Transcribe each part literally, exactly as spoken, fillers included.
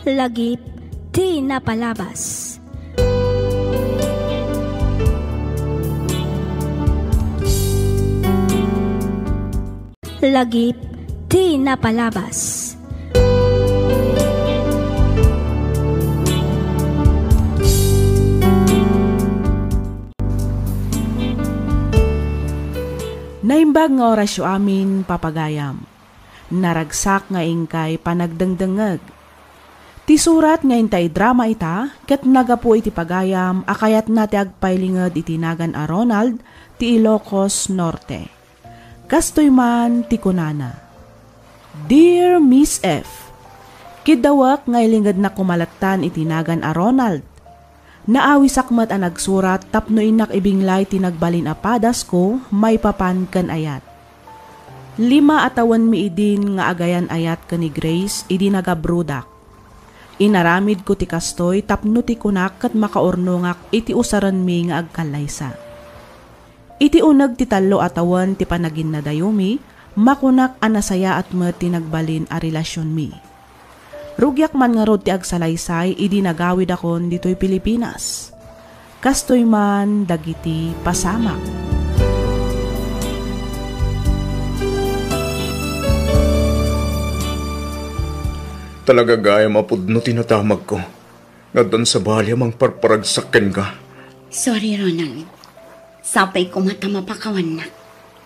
Lagip ti napalabas. Lagip ti napalabas. Naimbag nga orasyo amin, papagayam. Naragsak nga inkay panagdengdengngeg. Ti surat nga inta idrama ita ket nagapu iti pagayam a kayatna ti agpailinged iti nagan a Ronald ti Ilocos Norte. Kastoy man ti kunana, "Dear Miss F, kiddawek nga ilingednak koma lattan iti nagan a Ronald. Naawisak met a nagsurat tapno innak ibinglay ti nagbalin a padasko maipapan ken ayat. Lima a tawenmi idin nga agayan-ayat ken ni Grace idi nagabrodak. Inaramidko ti kastoy tapno ti kunak ket makaurnongak iti usarenmi nga agkallaysa. Iti uneg ti tallo a tawen ti panaginnadayomi, makunak a nasayaat met ti nagbalin a relasionmi. Rugiak man ngarud ti agsalaysay idi nagawidakon ditoy Pilipinas. Kastoy man dagiti pasamak." Talaga gayam a pudno ti nadamagko. Nga addan sabali a mangparparagsak kenka. Sorry, Ronald. Sapay koma ta mapakawannak.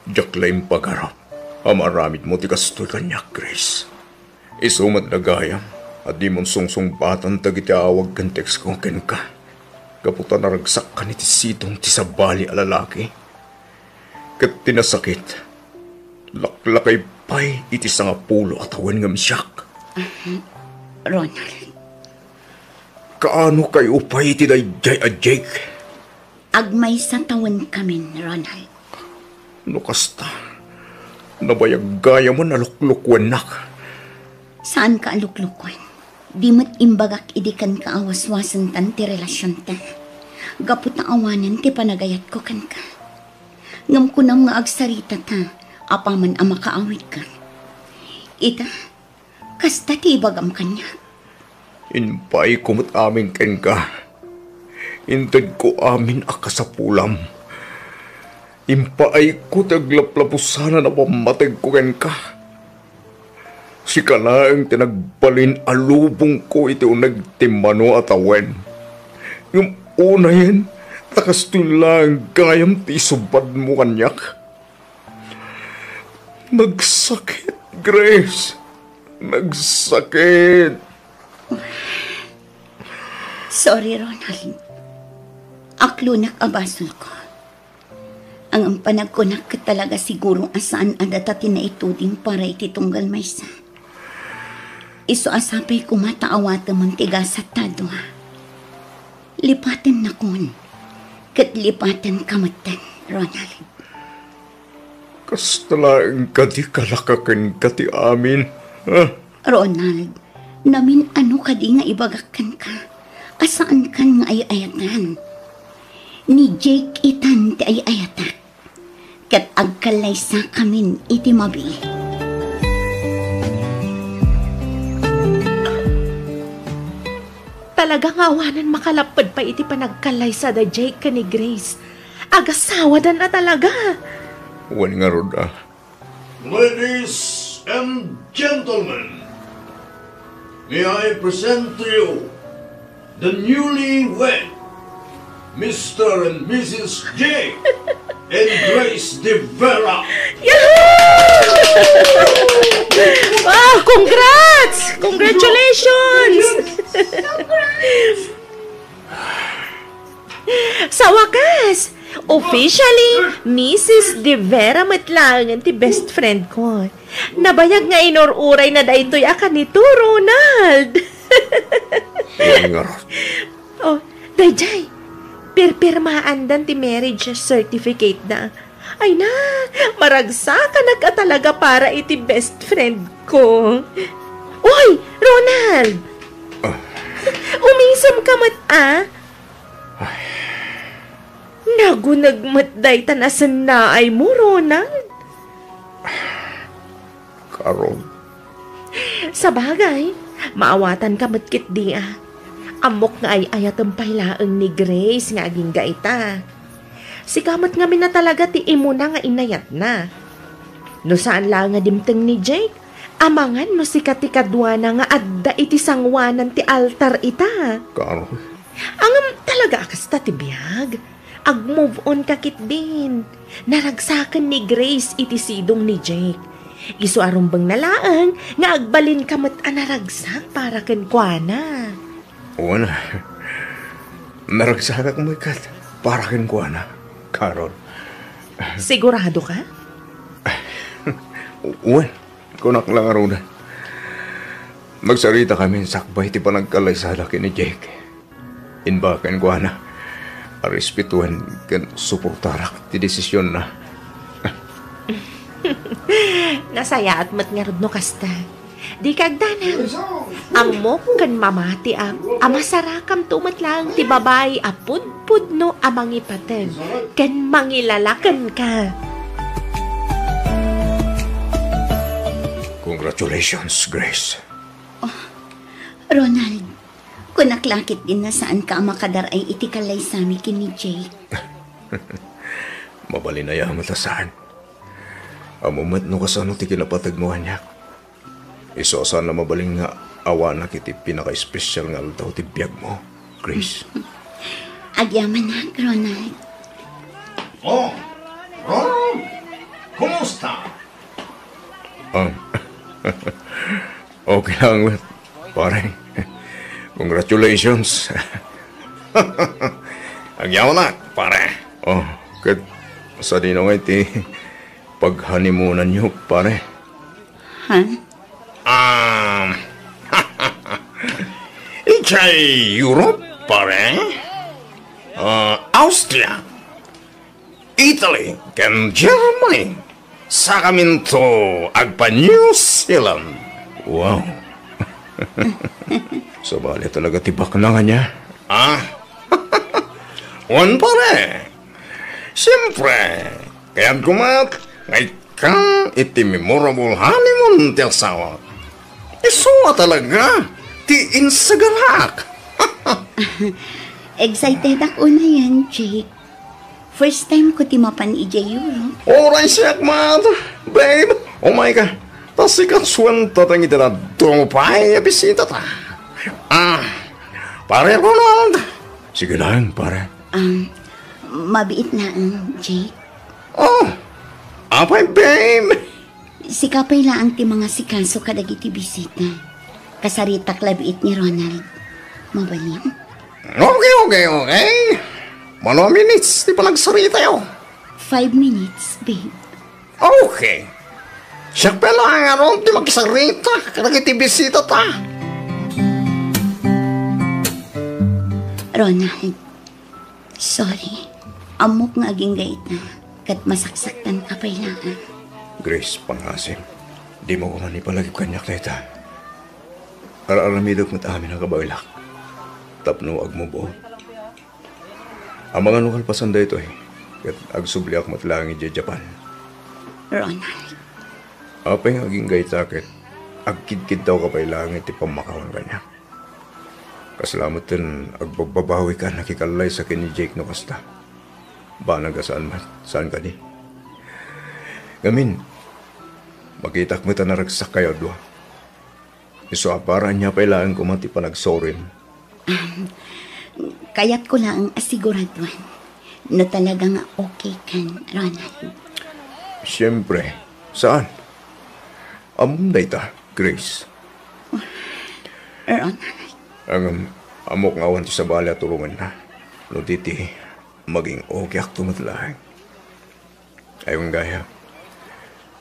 Diak la impagarup a maaramidmo ti kastoy kaniak, Grace. Isu met la gayam a dimon sungsungbatan dagiti awag ken teksko kenka. Gapu ta naragsakkan iti sidong ti sabali a lalaki. Ket ti nasakit, laklakay pay iti sangapulo a tawen ngem siak. Ronald. Kaano kayo pay iti daydiay a Jake? Agmaysa tawenkamin, Ronald. No kasta, nabayag gayamen a luklukuennak. Saanka a luklukuen. Di met imbagak idi kenka a waswasentan ti relasionta. Gapu ta awanen ti panagayatko kenka. Ngem kunam nga agsarita ta apaman a makaawidka. Ita, kasta ti ibagam kaniak. Impaayko met amin kenka. Intedko amin a kasapulam. Impaayko ti aglaplapusanan a pammategko kenka. Sika laeng ti nagbalin a lubongko iti uneg ti mano a tawen. Ngem unayen, ta kastoy laeng gayam ti isubadmo kaniak. Nagsakit, Grace. Nagsakit. Sorry, Ronald. Aklonak a basolko. Ngem panagkunak ket talaga siguro a saan a data ti naituding para iti tunggal maysa. Isu a sapay koma ta awatemen ti gasat ta dua. Lipatennakon, ket lipatenka metten, Ronald. Kasta laeng kadi kalaka kenka ti amin, ha? Ronald, namin-ano kadi nga ibagak kenka a saankan nga ay-ayatan. Ni Jake itan ti ay-ayatak, ket agkallaysakamin iti mabiit. Talaga nga awanen makalapped pay iti panagkallaysa da Jake ken ni Grace. Agasawadan a talaga. Wen ngarud a. Ladies and gentlemen, may I present to you the newlywed Mister and Missus J and Grace De Vera. Yahoo! Wow, congrats! Congratulations! Sa wakas, officially, Missus De Vera met laengen ti best friend ko. Nabayag nga inur-urayna daytoy a kanito, Ronald. Wen ngarud. Oh, daydiay, pirpirmaandan ti marriage certificate da. Ay na, maragsakanak a talaga para iti best friend ko. Uy, Ronald! Ah. Umisem ka met, ah? Ay. Naguneg met dayta nasennaay mo, Ronald. Karong. Sabagay, Maawatanka met ketdi a. Ammok nga ay-ayatem pay laeng ni Grace nga agingga ita. Sika met ngamin a talaga ti imuna nga inayatna. No saan laeng nga dimteng ni Jake, amangan no sika ti kaduana nga adda iti sangoanan ti altar ita. Carol. Ngem talaga a kasta ti biag? Ag-move on ka ketdin. Naragsaken ni Grace iti sidong ni Jake. Isu a rumbengna laeng nga agbalinka met a naragsak para kenkuana. Wen, naragsakak met ket para kenkuana, Carol. Sigurado ka? Wen, kunak la ngaruden. Magsaritakami sakbay ti panagkallaysada ken ni Jake. Imbag kenkuana a respetuen ken suportarak ti desisionna. Nasayaat met ngarud no kasta. Dika agdanag. Ammok ken mamatiak a masarakamto met laeng ti babai a pudpudno a mangipateg ken mangilala kenka. Congratulations, Grace. Ronald, kunak la ketdin a saanka a makadar-ay iti kallaysami ken ni Jake. Mabalin aya met a saan. Ammom met no kasano ti kinapategmo kaniak. Isu a saan a mabalin nga awanak iti pinakaespesial nga aldaw ti biagmo, Grace. Agyamanak, Ronald. Oh, Ronald! Kumusta? Ah, okay lang, pare. Congratulations. Agyamanak, pare. Oh, ket sadino ngay ti paghanimunanyo, pare? Ha? Um, idiay Europe, pare? Ah, Austria, Italy, ken Germany. Sakaminto agpa-New Zealand. Wow. Sabali talaga ti baknang ania. Ah? Wen, pare. Siyempre, kayatko met nga ikkan iti memorable honeymoon ti asawa. Isu a talaga ti insagarak. Excited ako na yan, Jake. First time ko ti mapan idiay Europe. Uray siak met, babe. Umayka. Ta sika suentateng iti dadduma pay a bisitata. Ah, pare Ronald. Sige lang, pare. Um, mabiit laeng, Jake. Oh, apay, babe? Sika pay laeng ti mangasikaso kadagiti bisita. Kasaritak la biit ni Ronald. Mabalin? Okay, okay, okay. Mano a minutes ti panagsaritayo? Five minutes, babe. Okay. Siak pay laeng ngarud ti magsarita kadagiti bisitata. Ronald, sorry. Ammok nga agingga ita, ket masaksaktanka pay laeng. Grace, pangasim, dimo koma ipalagip kaniak dayta. Ar-aramidek met amin a kabaelak tapno agmove on. Amangan no kalpasan daytoy, ket agsubliak met laeng idiay Japan. Ronald. Apay nga agingga ita ket agkidkidtawka pay laeng iti pammakawan kaniak? Kasla metten agbabbabawika a nakikallaysa ken ni Jake no kasta. Banag a saan met, saan kadi? Ngamin, makitak met a naragsakkayo a dua. Isu a para ania pay laeng koma ti panagsorim? Um, kayatko laeng a siguraduan no talaga nga okay kan, Ronald. Siyempre. Saan? Ammom dayta, Grace. Ronald. Ngem, ammok nga awan ti sabali a tulonganna. No di ti, maging okayakto met laeng. Ay, wen gayam.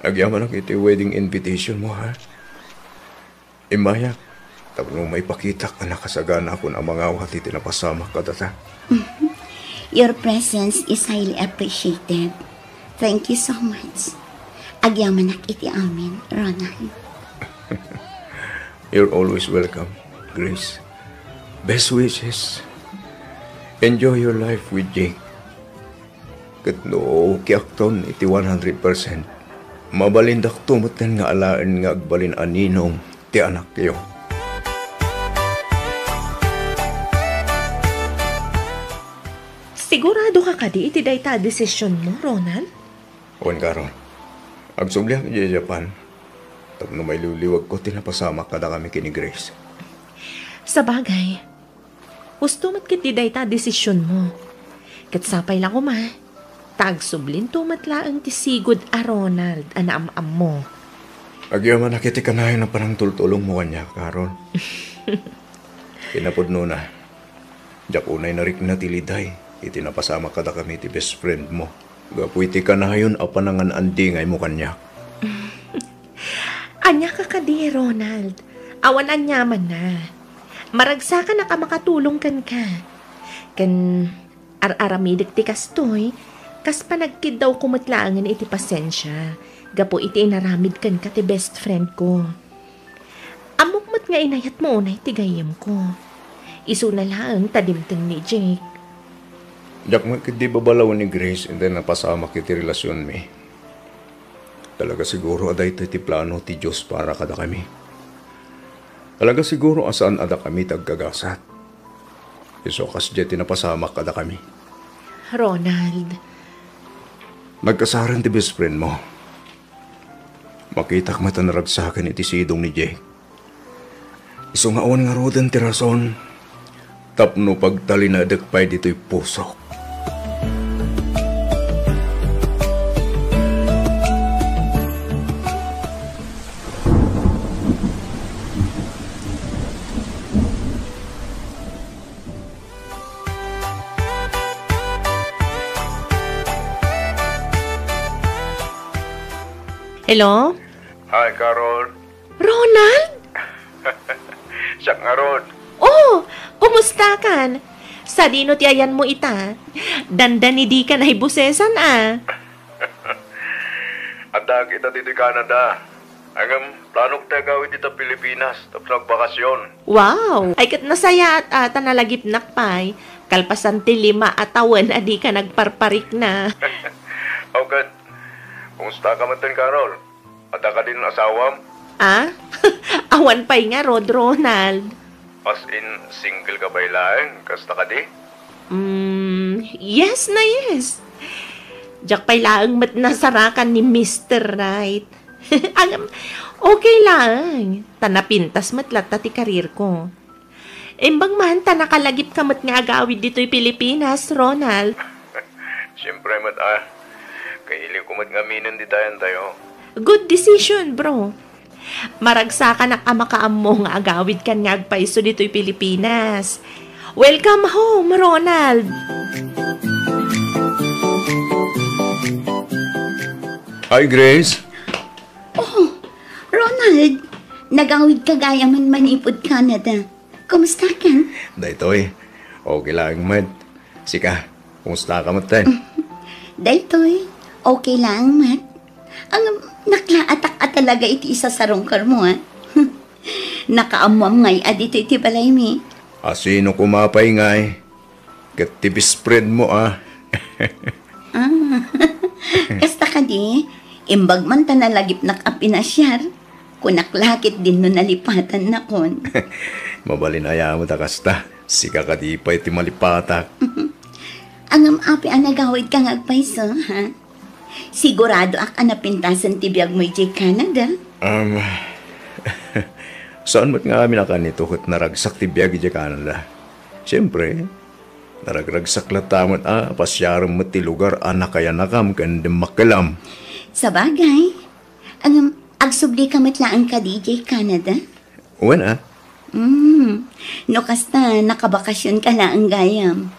Agyamanak iti wedding invitation mo, ha? Immayak, tapno maipakitak a nakasaganaakon a mangawat iti napasamak kadata. Your presence is highly appreciated. Thank you so much. Agyamanak iti amin, Ronald. You're always welcome, Grace. Best wishes. Enjoy your life with Jake. Ket no okayakton iti one hundred percent, mabalindakto metten nga alaen nga agbalin a ninong ti anakyo. Sigurado ka kadi iti dayta a desisionmo, Ronald? Wen, Carol. Agsubliak idiay Japan. Tapno mailiwliwagko ti napasamak kadakami ken ni Grace. Sabagay, husto met ketdi dayta a desisionmo. Ket sapay la koma, ta agsublinto met laeng ti sigud a Ronald a naam-ammo. Agyamanak iti kanayon a panangtultulongmo kaniak, Carol. Kinapudnona, diak unay narikna ti liday iti napasamak kadakami ti best friendmo gapu iti kanayon a panangan-andingaymo kaniak. Ania ka kadi, Ronald? Awan aniamanna. Maragsakanak a makatulong kenka. Ken ar-aramidek ti kastoy, kas panagkiddawko met laengen iti pasensia, gapu iti inaramid kenka ti best friend ko. Ammok met nga inayatmo unay ti gayyemko. Isuna laeng ta dimteng ni Jake. Diak met ketdi babalawen ni Grace iti napasamak iti relasionmi. Talaga siguro a daytoy ti plano ti Dios para kadakami. Talaga siguro a saan a dakami ti aggagasat. Isu a kasdiay ti napasamak kadakami. Ronald. Nagkasaren ti best friendmo. Makitak met a naragsaken iti sidong ni Jake. Isu nga awan ngaruden ti rason tapno pagtalinaedek pay ditoy pusok. Hello? Hi, Carol. Ronald? Siak ngarud. Oh, kumusta kan? Sadino ti ayanmo ita? Dandani dika naibusesan a. Addaak ita ditoy Canada. Ngem, planok ti agawid ita Pilipinas tapno agbakasyon. Wow! Ay, ket nasayaat a ta nalagipnak pay. Kalpasan ti lima a tawen a dika nagparparikna. Aw, ket, kumusta ka metten, Carol? Adda kadin asawam? Ah? Awan pay ngarud, Ronald. As in, single ka pay laeng, kasta kadi? Mm, yes na yes. Diak pay laeng met nasarakan ni Mister Right. Ang, okay laeng. Ta napintas met latta ti career ko. Imbag man ta nakalagipka met nga agawid ditoy Pilipinas, Ronald. Siyempre met, ah. Kailiwko met nga aminen dita ayantayo. Good decision, bro. Maragsakanak a makaammo nga agawidkan nga agpayso ditoy Pilipinas. Welcome home, Ronald! Hi, Grace. Oh, Ronald, nagawidka gayam manipud Canada. Kumusta ka? Daytoy, okay laeng met. Sika, kumusta ka met, tay? Daytoy, okay laeng met. Ang naklaatak a talaga iti isasarungkarmo, ah. Nakaammoam ngay a ditoy iti balaymi. A sino koma pay ngay? Ket ti best friend mo, ah. Ah, kasta kadi, imbag man ta nalagipnak a pinasiar, kunak la ket dinno nalipatannakon. Mabalin aya met a kasta. Sika kadi pay ti malipatak. Ngem apay a nagawidka nga agpayso, ha? Siguradoak a napintasen ti biagmo idiay Canada. Um, saan met nga amin a kanito ket naragsak ti biag idiay Canada. Siyempre, naragragsak latta met a pasiarem met ti lugar a nakayanakam ken dimmakkelam. Sabagay, ngem agsubli ka met laeng kadi idiay Canada? Wen a. Mm, no kasta, nakabakasyon ka laeng gayam.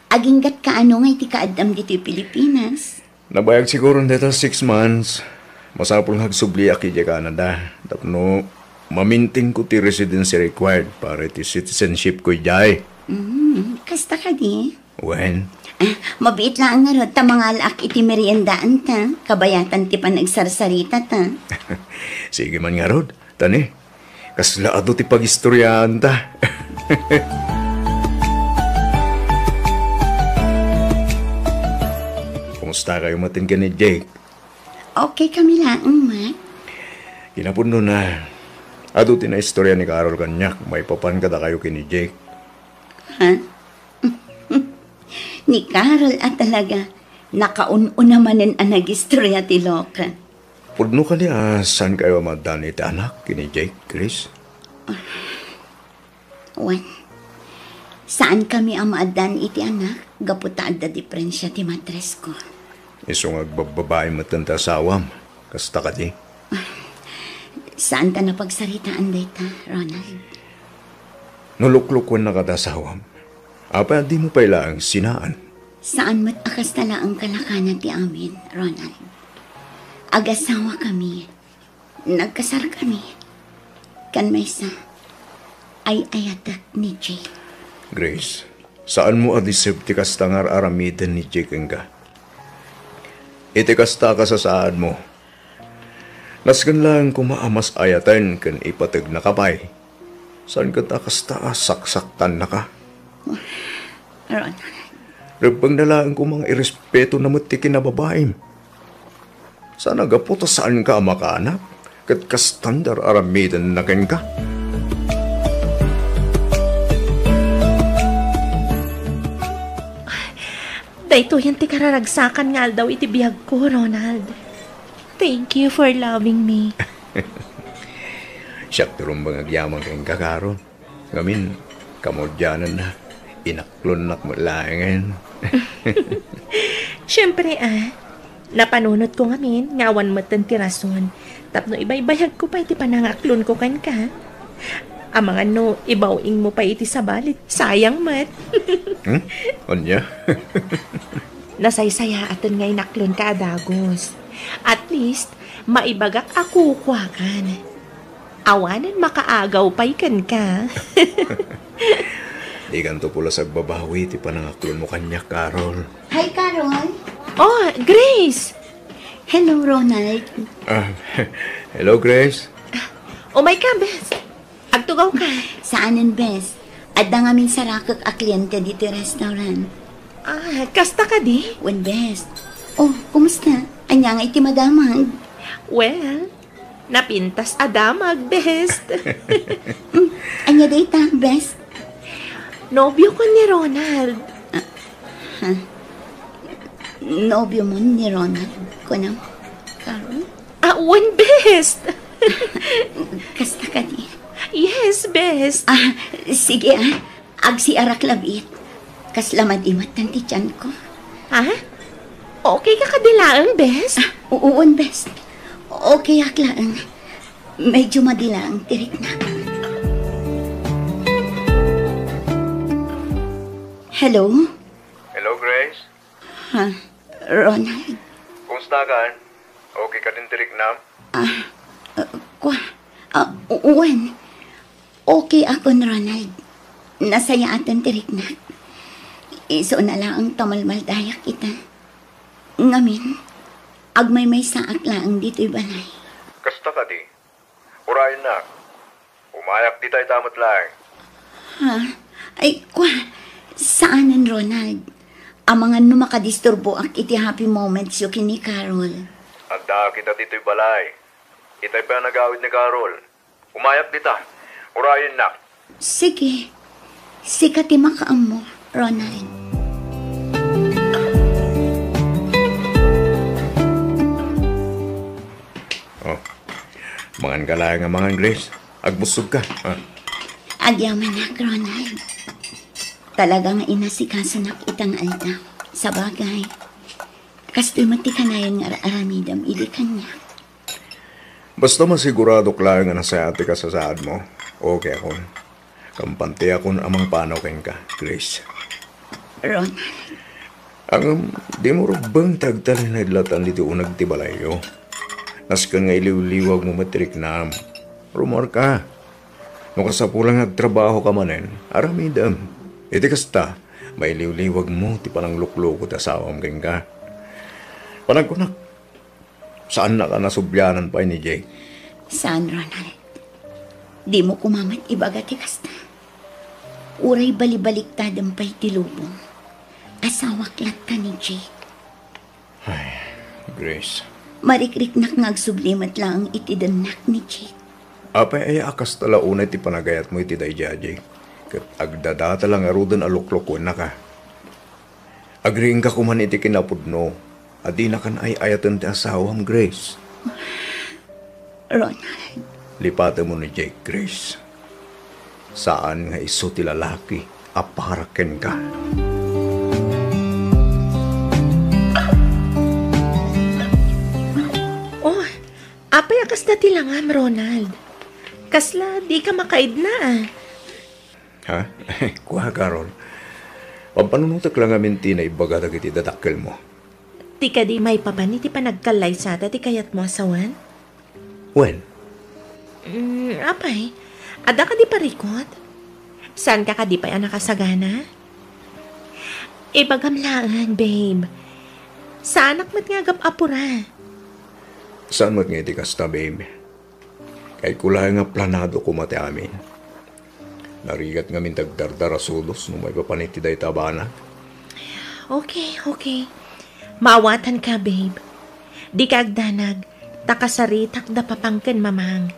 Aginggat kaano nga iti kaaddam ditoy Pilipinas? Nabayag siguron dayta six months. Masapul nga agsubliak idiay Canada tapno mamintingko ti residency required para iti citizenship ko idiay. Mm, kasta kadi? Wen. Ah, mabiit laeng ngarud ta mangalaak iti meriendaan ta, kabayatan ti panagsarsarita ta. Sige man ngarud, tani. Kasla adu ti pagistoriaan ta. Kumusta kayo matin ken ni Jake? Okay kami laeng, Mac. Kinapudno na, adu ti naistorya ni Carol kaniak maipapan kadakayo ken ni Jake. Ha? Ni Carol a talaga, nakaun-una manen a nagistorya ti Locke. Pudno kadi a saankayo a maaddaan iti anak ken ni Jake, Grace? Wen, saankami a maaddaan iti anak gapu ta adda diferensia ti matrisko. Isu nga agbabbabain metten ti asawam, kasta kadi? Saanta napagsaritaan dayta, Ronald. No luklukuennaka ti asawam, apay a dimo pay laeng sinaan? Saan met a kasta laeng kalakana ti amin, Ronald. Agasawakami, nagkasarkami, ken maysa, ay-ayatek ni Jake. Grace, saanmo a deserve ti kasta nga ar-aramiden ni Jake kenka. Iti kasta a kasasaadmo, nasken laeng koma a mas ayaten ken ipategnaka pay. Saan ket a kasta a saksaktannaka? Ronald. Rebbengna laeng koma nga irespetona met ti kinababaim. Saan a gapu ta saanka a makaanak, ket kastan ti ar-aramidenna kenka? Daytoyen ti kararagsakan nga aldaw iti biagko, Ronald. Thank you for loving me. Siak ti rumbeng agyaman kenka, Carol. Ngamin, kamaudiananna, inaklonnak met laengen. Siempre, a, napanunotko ngamin nga awan metten ti rason tapno ibaybayagko pay ti panangaklonko kenka. Amangan no ibaw-ingmo pay iti sabali, sayang met. Hmm? Ania? Nasaysayaaten nga inaklonka a dagus. At least, maibagak a kukuakan. Awanen makaagaw pay kenka. Dikanto pulos agbabawi ti panangaklonmo kaniak, Carol. Hi, Carol. Oh, Grace! Hello, Ronald. Ah, hello, Grace. Umayka, bes. Agtugawka. Saanen, bes. Adda ngamin sarakek a kliente ditoy restaurant. Ah, kasta kadi? Wen, bes. Oh, kumusta? Ania ngay ti madamag? Well, napintas a damag, bes. Mm, ania dayta, bes? Nobiokon ni Ronald. Ha? Nobiomon ni Ronald, kunam, Carol? Ah, wen, bes. Kasta kadi? Yes, bes. Ah, sige, ah. Agsiarak labiit. Kasla madimat ti tianko. Ha? Okay ka kadi laeng, bes? Ah, uon, bes. Okay ak laeng. Medyo madi laeng ti riknak. Hello? Hello, Grace? Ha? Ronald? Kumusta ka? Okay ka din ti riknam? Ah, uh, kwa, ah, u-, uwan. Okay akon, Ronald. Nasayaaten ti riknak. Isuna laeng ta malmaldayak ita. Ngamin, agmaymaysaak laeng ditoy balay. Kasta kadi? Urayennak. Umayak dita ita met laeng. Ha? Ay, kwa, saanen, Ronald. Amangan no makadisturboak iti happy moments yo ken ni Carol. Addaak ita ditoy balay. Itay pay a nagawid ni Carol. Umayak dita. Urayennak. Sige. Sika ti makaammo, Ronald. Oh. Mangan ka laeng nga mangan, Grace. Agbussog ka, ha? Agyamanak, Ronald. Talaga nga inasikasonak ita nga aldaw. Sabagay, kastoy met ti kanayon nga ar-aramidem idi kaniak. Basta masiguradok laeng nga nasayaat ti kasasaadmo, okay akon. Kampante akon a mangpanaw kenka, Grace. Ronald. Ngem, dimo rubbeng ti agtalinaed latta ditoy uneg ti balayyo. Nasken nga iliwliwagmo met ti riknam. Rummuarka. No kasapulan nga agtrabahoka manen, aramidem. Iti kasta, mailiwliwagmo ti pananglukloko ti asawam kenka. Panagkunak, saannak a nasublianan pay ni Jake? Saan, Ronald. Dimo koma met ibaga ti kasta. Uray balibaliktadem pay ti lubong, asawak latta ni Jake. Ay, Grace. Marikriknak nga agsubli met laeng iti dennak ni Jake. Apay aya a kasta la unay ti panagayatmo iti daydiay a Jake? Ket agdadata la ngaruden a luklukuennaka. Agriingka koman iti kinapudno a dinakan ay-ayaten ti asawam, Grace. Ronald. Lipatemmo ni Jake, Grace. Saan nga isu ti lalaki a para kenka. Oh, apay a kasta ti langam, Ronald? Kasla dika makaidna, ah. Ha? Kua, Carol. Pampanunotek la ngamin ti naibaga dagiti dadakkelmo. Ti kadi maipapan iti panagkallaysata ti kayatmo a sawen? Wen? Mm, apay, adda kadi parikut? Saanka kadi pay a nakasagana? Ibagam laeng, babe. Saanak met nga agap-apura. Saan met nga iti kasta, babe? Kayatko laeng nga planado koma ti amin. Narigat ngamin ti agdardara sudos no maipapan iti dayta a banag. Okay, okay. Maawatanka, babe. Dika agdanag, ta kasaritak da Papang ken Mamang.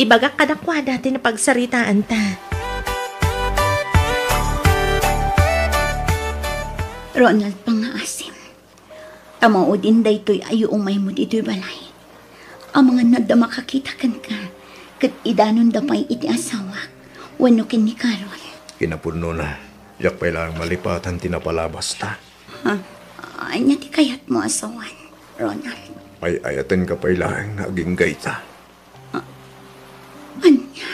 Ibagak kadakuada ti napagsaritaanta. Ronald, pangngaasim. Ta maudin daytoy a yuumaymo ditoy balay. Amangan adda makakita kenka, ket idanonda pay iti asawak wenno ken ni Carol. Kinapudnona, diak pay laeng malipatan ti napalabasta. Ha? Ania ti kayatmo a sawen, Ronald? Ay-ayatenka pay laeng nga agingga ita. Ania?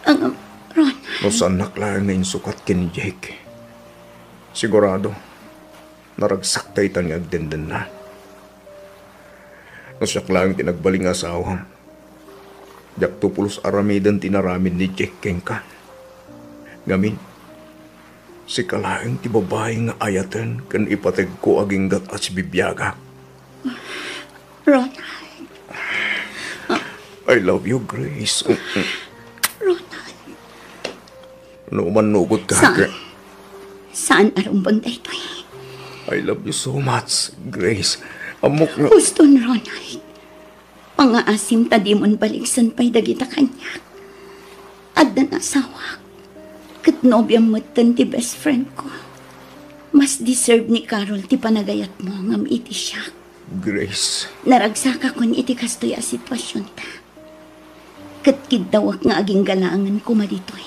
Ang, Ronald? No saannak laeng nga insukat ken ni Jake, sigurado, naragsak dayta nga agdendenna. No siak laeng ti nagbalin nga asawam, diakto pulos aramiden ti inaramid ni Jake kenka. Ngamin, sika laeng ti babai nga ayaten ken ipategko aginggat a sibibiagak. Ronald. I love you, Grace. Ronald. No, mannugot ka. Saan? Saan a rumbeng daytoy? I love you so much, Grace. Ammok nga... Huston, Ronald. Pangngaasim ta dimon baliksen pay dagita kaniak. Addan asawak. Ket nobiam metten ti best friend ko. Mas deserve ni Carol ti panagayatmo ngem iti siak. Grace. Naragsakakon iti kastoy a situasionta. Ket kiddawak nga agingga laengen koma ditoy.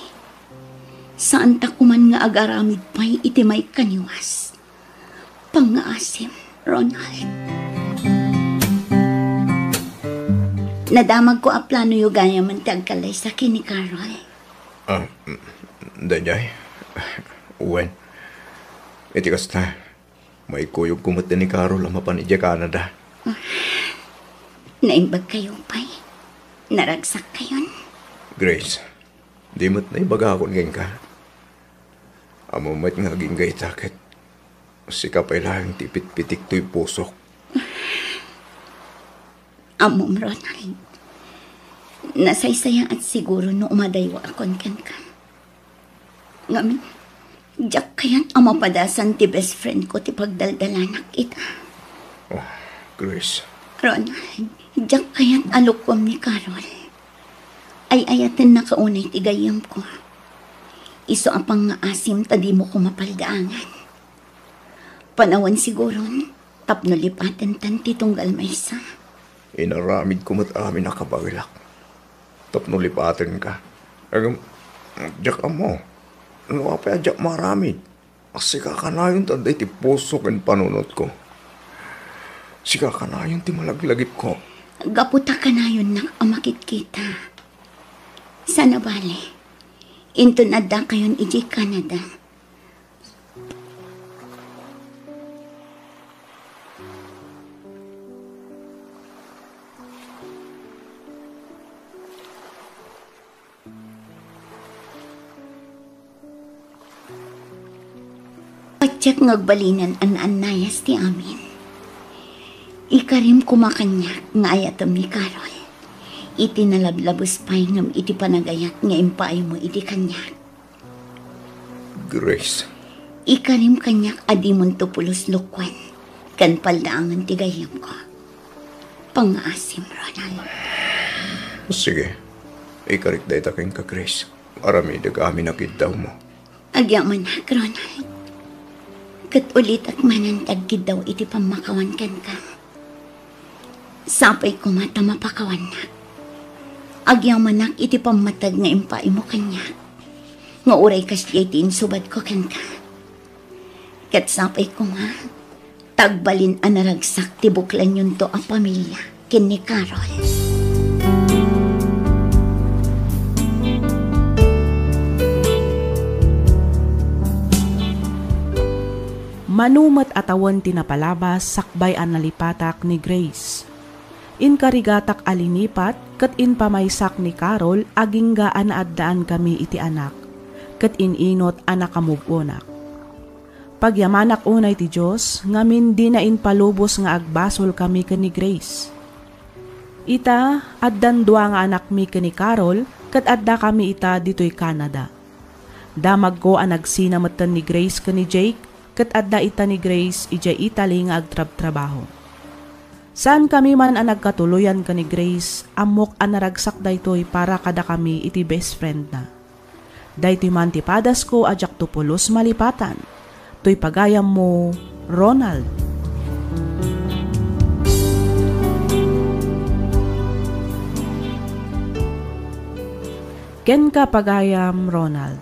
Saanta koman nga agaramid pay iti maikaniwas. Pangngaasim, Ronald. Nadamagko a planoyo gayamen ti agkallaysa ken ni Carol. Ah, mm, daydiay. Wen. Iti kasta, maikuyogko met ni Carol a mapan idiay Canada. Naimbagkayo pay. Naragsakkayon. Grace, di met naibagakon kenka. Ammom met nga agingga ita ket sika pay laeng ti ipitpitik toy pusok. Ammom, Ronald. Nasaysayaat siguro no umadaywaakon kenka. Ngem, diak kayat a mapadasan ti best friend ko ti pagdaldalanak ita. Oh, Grace. Ronald, diak kayat a lukuem ni Carol. Ay-ayatennaka unay ti gayyemko. Isu a pangngaasim ta dimo ko mapaldaangan. Panawen siguron, tapno lipatentan ti tunggal maysa. Inaramidko met amin a kabaelak tapno lipatenka. Ngem, diak ammo no apay a diak maaramid. Sika kanayon ti adda iti puso ken panunotko. Sika kanayon ti malaglagipko. Gapu ta kanayonnak a makitkita. Sana bale, inton addakayon idiay Canada. Patiek nga agbalinen a naannayas ti amin. Ikarim koma kaniak nga ayatem ni Carol iti nalablabes pay ngem iti panagayat nga impaaymo idi kaniak. Grace. Ikarim kaniak a dimonto pulos lukuen ken paldaangen ti gayyemko. Pangngaasim, Ronald. Sige. Ikarik dayta kenka, Grace. Aramidek amin a kiddawmo. Agyamanak, Ronald. Ket ulitek manen ti agkiddaw iti pammakawan kenka. Sapay koma ta mapakawannak. Agyamanak iti pammateg nga impaaymo kaniak, nga uray kasdiay ti insubadko kenka. Ket sapay koma, ta agbalin a naragsak ti buklanyonto a pamilia ken ni Carol. Mano met a tawen ti napalabas sakbay a nalipatak ni Grace. Inkarigatak a linipat ket impamaysak ni Carol agingga a naaddaankami iti anak, ket in-inot a nakamove-onak. Pagyamanak unay ti Dios ngamin dina impalubos nga agbasolkami ken ni Grace. Ita, addan dua nga anakmi ken ni Carol ket addakami ita ditoy Canada. Damagko a nagsina metten ni Grace ken ni Jake ket adda ita ni Grace idiay Italy nga agtrabtrabaho. Saankami man a nagkatuloyan ken ni Grace, ammok a naragsak daytoy para kadakami iti best friendna. Daytoy man ti padasko a diakto pulos malipatan. Toy pagayammo, Ronald. Kenka, pagayam Ronald.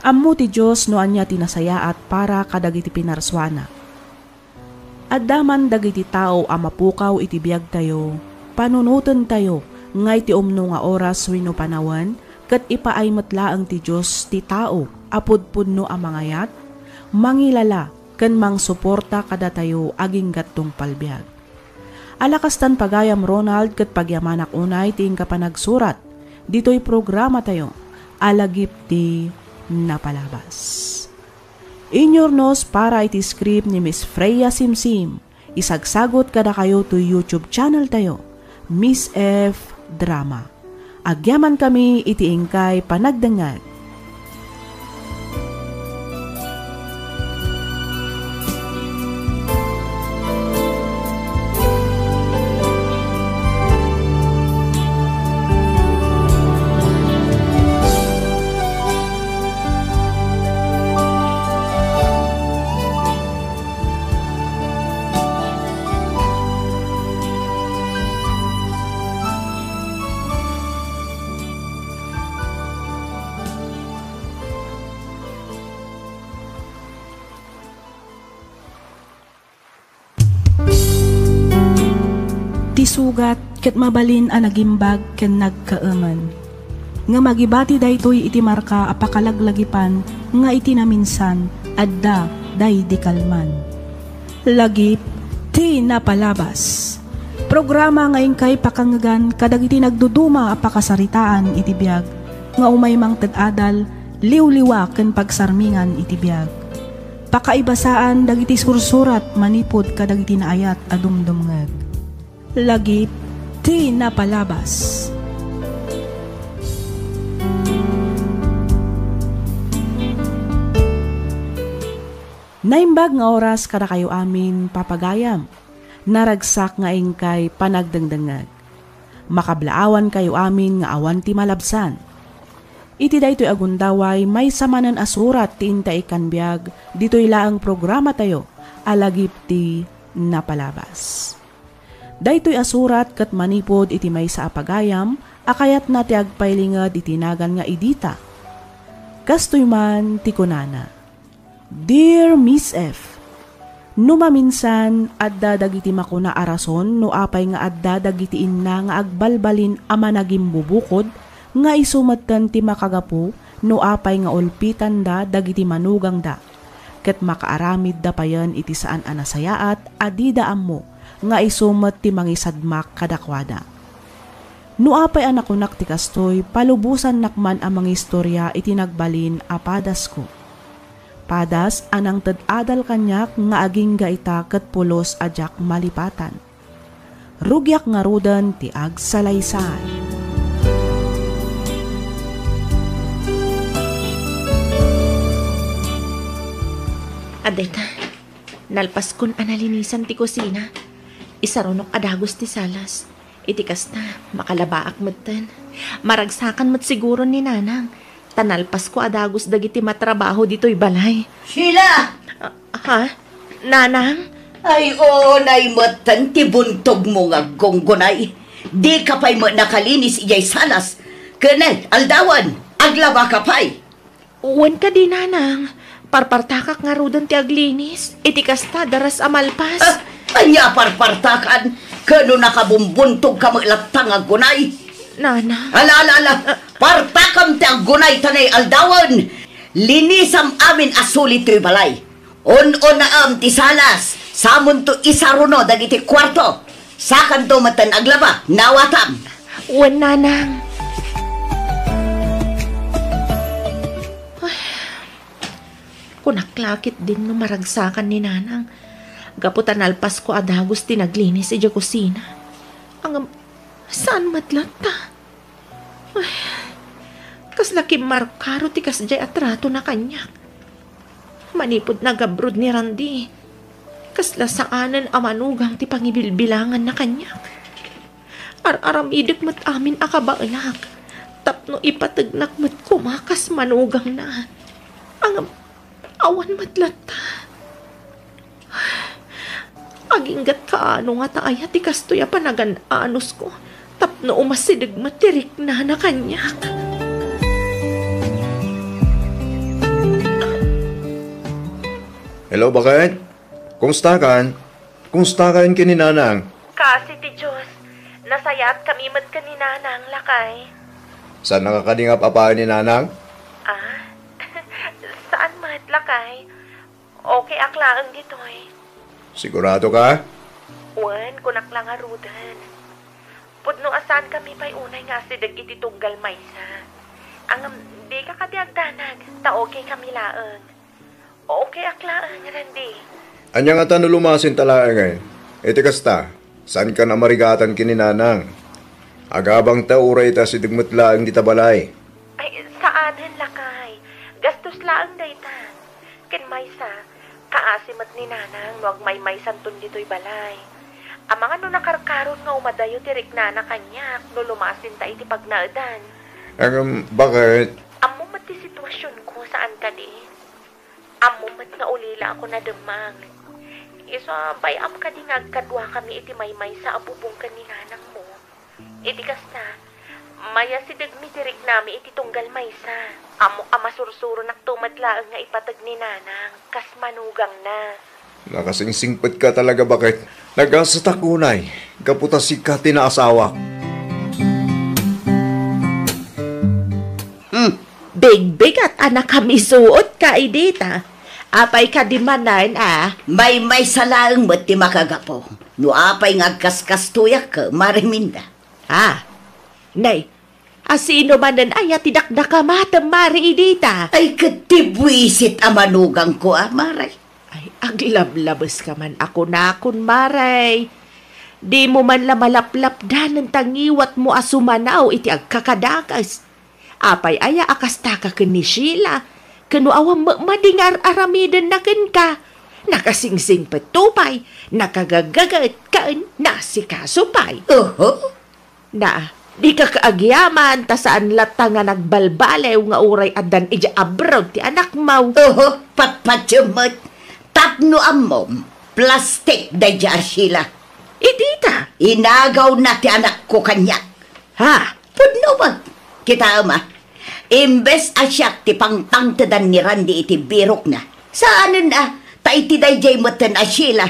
Ammo ti Dios no ania ti nasayaat para kadagiti pinarsuana. Adda man dagiti tao a mapukaw iti biagtayo, panunotentayo, ngay ti umno nga oras wenno panawen, ket ipaay met laeng ti Dios ti tao a pudpudno a mangayat, mangilala, ken mangsuporta kadatayo agingga't tungpal biag. Ala kastan, pagayam Ronald, ket pagyamanak unay ti inka panagsurat ditoy programatayo a Lagip ti Napalabas. Inurnos para iti script ni Miss Freya Simsim. Isagsagot kadakayo toy YouTube channel tayo, Miss F Drama. Agyamankami iti inkay panagdengngeg. Ti sugat ket mabalin a nagimbag ken nagkaemen. Ngem agibati daytoy iti marka a pakalaglagipan nga iti naminsan adda daydi kalman. Lagip ti Napalabas. Programa nga inkay pakangngegan kadagiti nagduduma a pakasaritaan iti biag nga umay mangted adal, liwliwa ken pagsarmingan iti biag. Pakaibasaan dagiti sursurat manipud kadagiti naayat a dumdumngeg. Lagip ti Napalabas. Naimbag nga oras kadakayo amin, papagayam. Naragsak nga inkay panagdengdengngeg. Makablaawankayo amin nga awan ti malabsan. Iti daytoy a gundaway, maysa manen a surat ti inta ikkan biag ditoy laeng programatayo a Lagip ti Napalabas. Daytoy a surat ket manipud iti maysa a pagayam a kayatna ti agpailinged iti nagan nga Edita. Kastoy man ti kunana, Dear Miss F, no maminsan, adda dagiti makuna a rason no apay nga adda dagiti inna nga agbalbalin a managimbubukod nga isu metten ti makagapu no apay nga ulpitanda dagiti manugangda, ket makaaramidda payen iti saan a nasayaat a dida ammo nga isu met ti mangisadmak kadakuada. No apay a nakunak ti kastoy, palubosannak man a mangistoria iti nagbalin a padasko. Padas a nangted adal kaniak nga agingga ita ket pulos a diak malipatan. Rugiak ngaruden ti agsalaysay. Adda ita, nalpaskon a nalinisan ti kusina. Isarunok a dagus ti salas. Iti kasta, makalabaak metten. Maragsakan met siguro ni Nanang. Ta nalpasko a dagus dagiti matrabaho ditoy balay. Sheila! Ha? Nanang? Ay, unay metten ti buntogmo nga aggunggunay. Dika pay met nakalinis idiay salas. Ken aldawen, aglabaka pay. Wen kadi, Nanang. Parpartakak ngaruden ti aglinis. Iti kasta, daras a malpas. Ah, ania parpartakan? Ken no nakabumbuntogka met latta nga aggunay? Nanang. Ala, ala, ala. Partakam ti aggunay ta nay aldawen. Linisam amin a suli toy balay. Un-unaem ti salas, samonto isaruno dagiti kuarto. Sakanto metten aglaba, nawatam. Wen, Nanang. Ay, kunak la ketdin no maragsakan ni Nanang. Gapu ta nalpasko a dagus ti naglinis idiay kusina. Ngem, saan met latta? Ay, kasla kimmarkaro ti kasdiay a tratona kaniak. Manipud nag-abroad ni Randy, kasla saanen a manugang ti pangibilbilanganna kaniak. Ar-aramidek met amin a kabaelak tapno ipategnak met koma kas manugangna. Ngem, awan met latta. Aginggat kaano ngata aya ti kastoy a panagan-anusko tapno umasideg met ti riknana kaniak. Hello, baket? Kumustakan? Kumustakan ken ni Nanang? Kaasi ti Dios, nasayaatkami met ken ni Nanang, lakay. Saannaka kadi nga ap-apaen ni Nanang? Ah, saan met, lakay. Okay ak laeng ditoy. Sigurado ka? Wen, kunak la ngaruden. Pudno a saankami pay unay nga asideg iti tunggal maysa. Ngem, dika kadi agdanag, ta okay kami laeng. Okay ak laeng, Randy. Ania ngata no lumasinta laeng, eh? Iti kasta, saankan a marigatan ken ni Nanang. Agabangta uray ita asideg met laeng dita balay. Ay, saanen, lakay. Gastos laeng dayta. Ken maysa, kaasi met ni Nanang no agmaymaysanton ditoy balay. Amangan no nakarkaron nga umadayo ti riknana kaniak no lumasinta iti pagnaedan. Ngem, baket? Ammo met ti situasionko, saan kadi? Ammo met nga ulila ako nademmang. Isu a bay-am kadi nga agkaduakami iti maymaysa a bubong ken ni nanangmo. Iti kasta, mayasidegmi ti riknami iti tunggal maysa. Ammok a masursuronakto met laeng nga ipateg ni nanang kas manugangna. Nakasingsingpetka talaga, baket. Nagasatak unay, gapu ta sika ti naasawak. Hmm, bigbigat a nakamisuotka idi ta. Apay kadi manen a? Maymaysa laeng met ti makagapu. No apay nga agkaskastoyak, Mare Minda. Ah, nay, a sino manen aya ti dakdakamatem, Mare, idi ta? Ay, ket ti buisit a manugangko, a, Mare. Ay, aglablabeska man a kunakon, Mare. Dimo man la malaplapdanen ta ngiwatmo a sumanaw iti agkakadakes. Apay aya a kastaka ken ni Sheila? Ken no awan met madi nga ar-aramidenna kenka? Nakasingsingpetto pay, nakagagaget ken naasikaso pay. Oho. Na, dika agyaman ta saan latta nga nagbalbaliw nga uray addan idiay abroad ti anakmo. Oho, patpatiem met. Tapno ammom, plastik daydiay a Sheila. Idi ta? Inagawna ti anakko kaniak. Ha? Pudno met. Kitaem a, imbes a siak ti pangpangtedan ni Randy iti birokna, saanen a, ta iti daydiay metten a Sheila,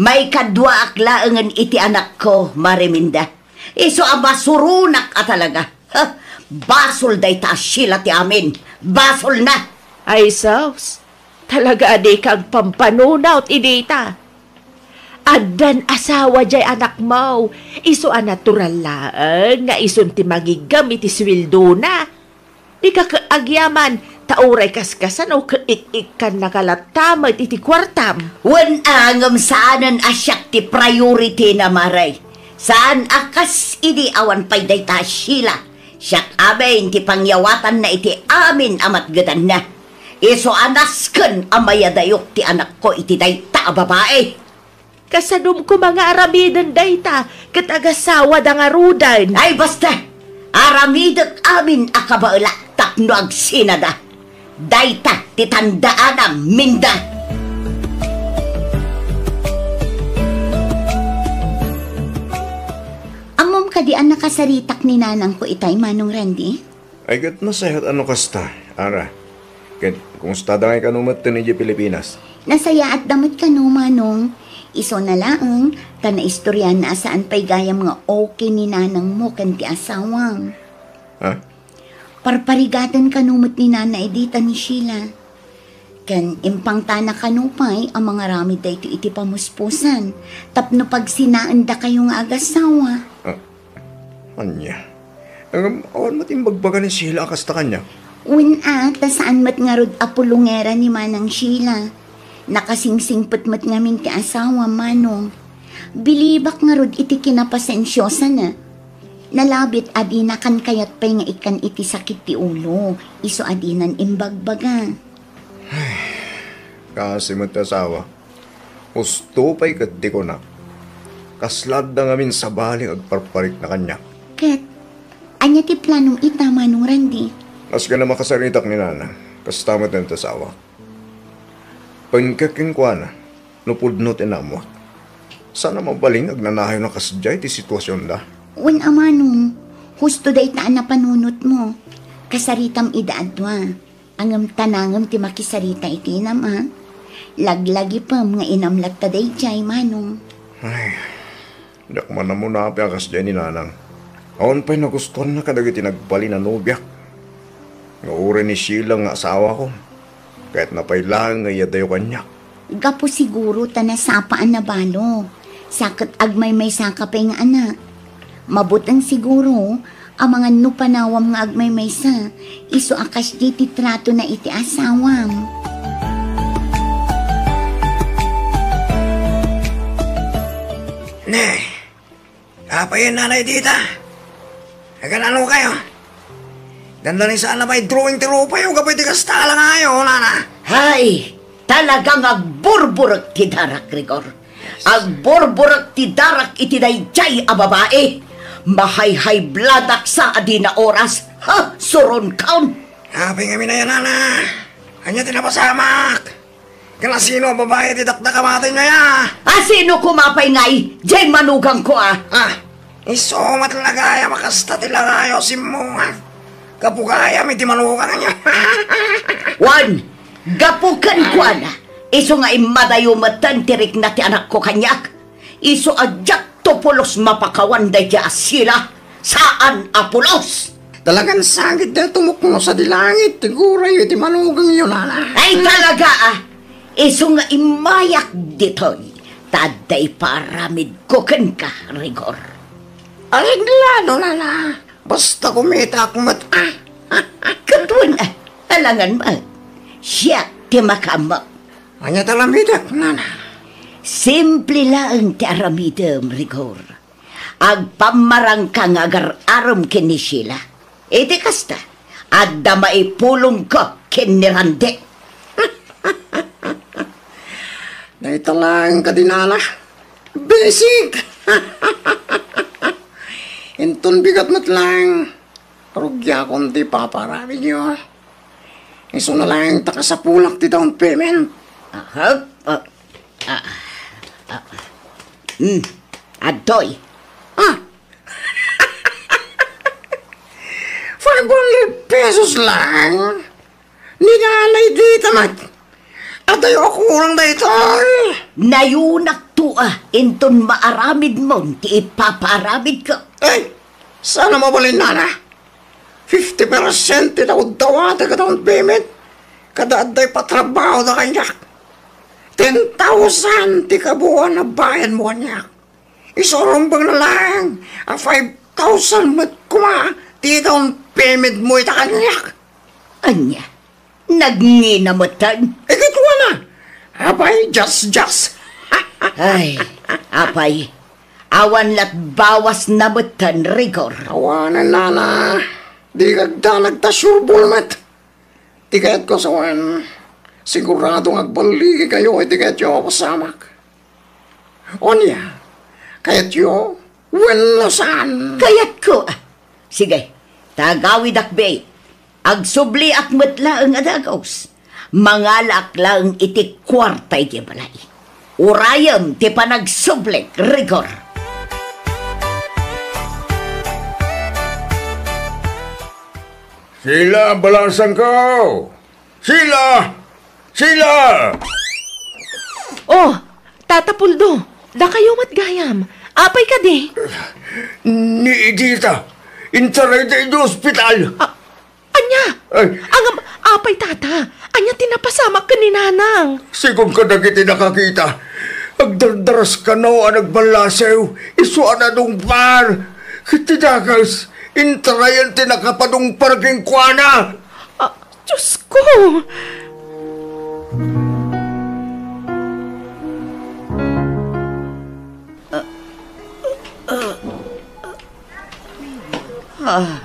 maikaduaak laengen iti anakko, Mare Minda. Isu a masuronak a talaga. Ha? Basol dayta a Sheila ti amin. Basolna. Ay, sus. Talaga a dika agpampanunot idi ta. Addan asawa diay anakmo. Isu a natural laeng nga isun ti mangiggem iti suweldona. Dika agyaman, ta uray kaskasano ket ik-ikkannaka latta met iti kuartam. Wen a ngem saanen a siak ti priority na, Mare. Saan a kas idi awan pay dayta a Sheila. Siak amin ti pangyawatanna iti amin a matgedanna. Isu a nasken a mayadayok ti anakko iti dayta a babai. Kasadom koma nga aramiden dayta ket agasawada ngaruden. Ay, basta! Aramidek amin a kabaelak tapno agsinada. Dayta ti tandaanam, Minda. Di a nakasaritak ni nanangko itay, Manong Randy? Ay, ket nasayaat a no kasta, Ara. Ket, kumusta da ngay kano met ten idiay Pilipinas? Nasayaat da met kano, Manong. Isuna laeng, ta naistoryaanna a saan pay gayam nga okay ni nanangmo ken ti asawam. Ha? Parparigaten kano met ni Nana Edita ni Sheila. Ken impangtana kano pay a mangaramid daytoy iti pamuspusan tapno pagsinaendakayo nga agasawa. Ah, ania? Ngem awan met imbagbaga ni Sheila a kasta kaniak? Wen a, ta saan met ngarud a pulongera ni Manang Sheila. Nakasingsingpet met ngamin ti asawam, Manong. Bilibak ngarud iti kinapasensiosana. Nalabit a dina kan kayat pay nga ikkan iti sakit ti ulo, isu a dinan imbagbaga. Kasi met ti asawa. Husto pay ket ti kunak. Kasla adda ngamin sabali nga agparparikna kaniak. Ket, ania ti planom ita, Manong Randy? Kas ken a makasaritak ni Nana, kasta met ti asawak. Pengkek kenkuana no pudno ti naammoak. Saan a mabalin nga agnanayon a kasdiay ti situasionda. Wen a, Manong, husto dayta a napanunotmo. Kasaritam ida a dua. Ngem ta nangem ti makisarita iti inam, a? Laglagipem nga inam latta daydiay, Manong. Ay, diak man ammo naapay a kasdiay ni Nanang. Awan pay nagustuanna kadagiti nagbalin a nobiak. Nga uray ni Sheila nga asawako, kayatna pay laeng nga iyadayo kaniak. Gapu siguro ta nasapa a nabalo, sa ket agmaymaysaka pay nga anak. Mabuteng siguro, amangan no panawam nga agmaymaysa, isu a kasdi ti tratona iti asawam. Ne, apay a Nana Edita? Aganano kayo? Dandani saan a may drawing ti rupayo gapu iti kasta a langayo, Nana. Hay, talaga nga agburburek ti darak, Rigor. Agburburek ti darak iti daydiay a babai. Mahayhaybladak sa a dina oras. Ha, suron kaon. Apay ngamin aya, Nana? Ania ti napasamak? Ken asino a babai ti dakdakamaten ngay a? Asino koma pay ngay, diay manugangko a? Ah, isu met la gayam a kasta ti langayo a simmungan. Gapu gayam iti manugang niya. Wen, gapu kenkuana, isu nga immadayo metten ti rikna ti anakko kaniak. Isu a diakto pulos mapakawan daydiay a Sheila, saan a pulos! Talagan sangit daytoy mukno sadi langit ti gurayyo iti manugangyo, Nana. Ay, talaga a! Isu nga immayak ditoy, ta adda ipaaramidko kenka, Rigor. Areglado, Nana. Basta kumitaak met, a. Ket wen, a, alangan met. Siak ti makaammo. Ania ti aramidek, Nana? Simple laeng ti aramidem, Rigor. Agpammarangka nga agar-arem ken ni Sheila. Iti kasta, adda maipulongko ken ni Randy. Dayta laeng kadi, Nana. Basic! Inton bigat met laeng, rugiakon ti ipapaaramidyo. Isuna laeng ta kasapulak ti down payment. Aha. Ah, ah, ah. Hmm. Adtoy. Ah. Five hundred pesos lang? Ni Nana Edita met. Adayo a kurang daytoy. Nayonakto a inton maaramidmon ti ipapaaramidko. Ay, saan a mabalin, Nana? Fifty percent ti nauddawatek a down payment. Kada adda ipatrabahoda kaniak. Ten thousand ti kabuoan a bayadmo kaniak. Isu a rumbeng na laeng a five thousand met koma ti down payment mo ita kaniak. Ania? Nagngina metten? Ikatuana. Apay, just, just. Ay, apay. Awan lat bawas na metten, Rigor. Awanen, Nana. Di kagdanag ta sure ball met. Ti kayatko sawen, sigurado nga agballigikayo iti kayatyo a pasamak. Ania? Kayatyo? Wenno saan? Kayatko. Sige, tagawidak, be. Agsubliak met laeng a dagus. Mangalaak laeng iti kuarta iti balay. Urayem ti panagsublik, Rigor. Sheila, balasangko! Sheila! Sheila! Oh, Tata Puldo, dakayo met gayam. Apay kadi? Ni Edita, intarayda idiay ospital. Ah, ania? Ay. Ngem, apay, Tata? Ania ti napasamak ken ni Nanang? Sigun kadagiti nakakita, agdardaras kano a nagballasiw, isu a nadungpar. Ket ti dakes, intarayan ti nakapadungpar kenkuana. Ah, Diosko! Ah,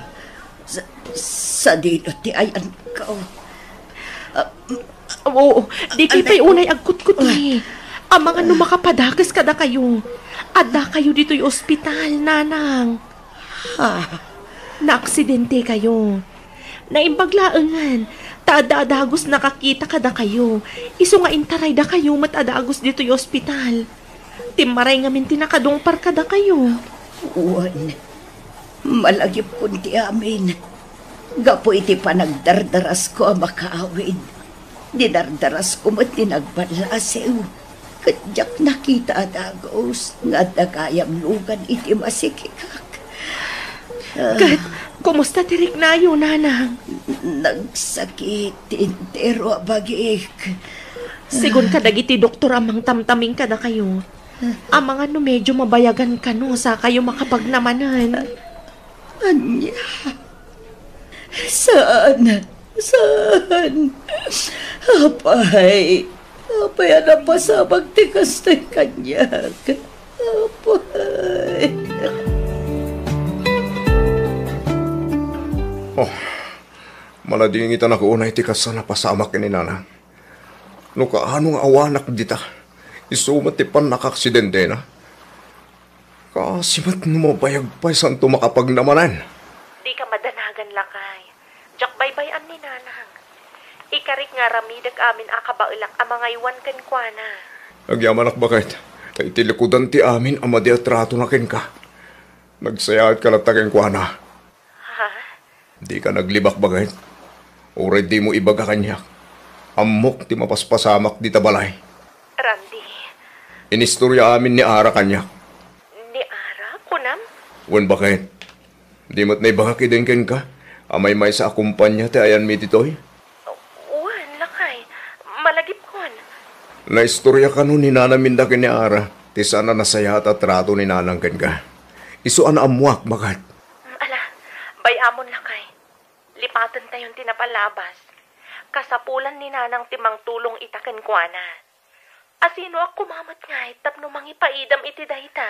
sa-, sadino ti ayanko? Ah, Oo, dikay pay unay agkutkutni. Amangan no makapadakes kadakayo. Addakayo ditoy ospital, Nanang. Ah. Naaksidentekayo. Naimbag laengen, ta adda a dagus nakakita kadakayo. Isu nga intaraydakayo met a dagus ditoy ospital. Timmaray ngamin ti nakadungpar kadakayo. Wen, malagipkon ti amin. Gapu iti panagdardarasko a makaawid, dinardarasko met ti nagballasiw, ket diak nakita a dagus nga adda gayam lugan iti masikikak. Ah. Ket, kumusta ti riknayo, Nanang? Nagsakit ti entero a bagik. Sigun kadagiti doktor a mangtamtaming kadakayo, amangan no medyo mabayagan kano sakayo makapagnamanen. Ania? Saan? Saan? Apay, apay a napasamak ti kastoy kaniak? Apay. Oh, maladingitanak unay ti kas a napasamak ken ni Nanang. No kaano nga awanak dita, isu met ti pannakaaksidentena. Kaasi met no mabayag pay, saanto makapagnamanen. Dika madanagan, lakay. Diak baybay-an ni Nanang. Ikarik nga aramidek amin a kabaelak a mangaywan kenkuana. Agyamanak, baket, ta iti likudan ti amin a madi a tratona kenka, nagsayaatka latta kenkuana. Ha? Dika naglibak, baket. Uray dimo ibaga kaniak, ammok ti mapaspasamak dita balay. Randy. Inistorya amin ni Ara kaniak. Ni Ara, kunam? Wen, baket. Di met naibagak idin kenka a maymaysa a kompania ti ayanmi ditoy? Wen, lakay. Malagipkon. Naistorya kano ni Nanang Minda ken ni Ara ti saan a nasayaat a trato ni Nanang kenka. Isu a naammoak, baket. Ala, bay-amon, lakay. Lipatentayon ti napalabas. Kasapulan ni Nanang ti mangtulong ita kenkuana. Asinoak koma met ngay tapno mangipaidam iti dayta?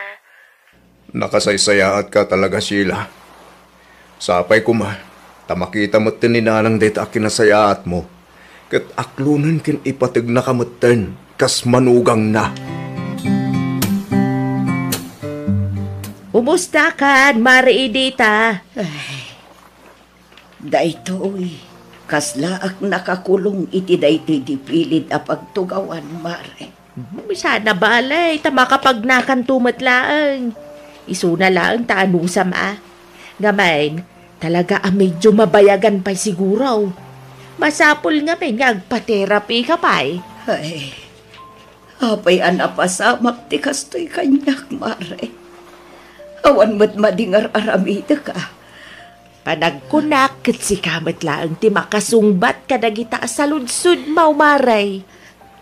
Nakasaysayaatka talaga, Sheila. Sapay koma ta makita metten ni Nanang dayta a kinasayaatmo, ket aklonen ken ipategnaka metten kas manugangna. Kumustakan, Mare Edita? Ay, daytoy, kaslaak nakakulong iti daytoy dipilid a pagtugawan, Mare. Hmm, sana balay, ta makapagnakanto met laeng. Isuna laeng ta anusam a. Ngamin, talaga a medyo mabayagan pay siguro. Masapul ngamin nga agpa-therapy ka pay. Ay, apay a napasamak ti kastoy kaniak, Mare? Awan met madi nga ar-aramidek a. Panagkunak ket sika met laeng ti makasungbat kadagita a saludsodmo, Mare.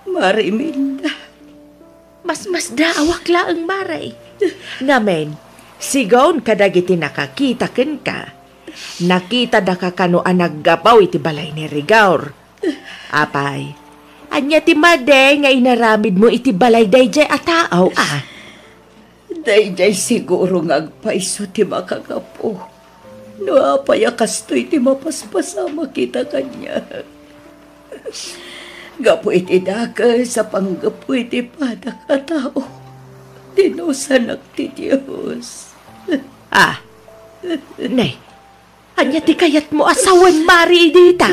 Mare Minda. Masmasdaawak laeng, Mare. Ngamin, sigaon kadagiti nakakita kenka, nakitada ka kano a naggapu iti balay ni Rigor. Apay, ania ti madi nga inaramidmo iti balay daydiay a tao, a? Daydiay siguro nga agpayso ti makagapu. No apay a kastoy ti mapaspasamak ita kaniak. Gapu iti dakes a panggapu iti padak a tao, dinusanak ti Dios. Ah, ne, ania ti kayatmo a sawen, Mare Edita?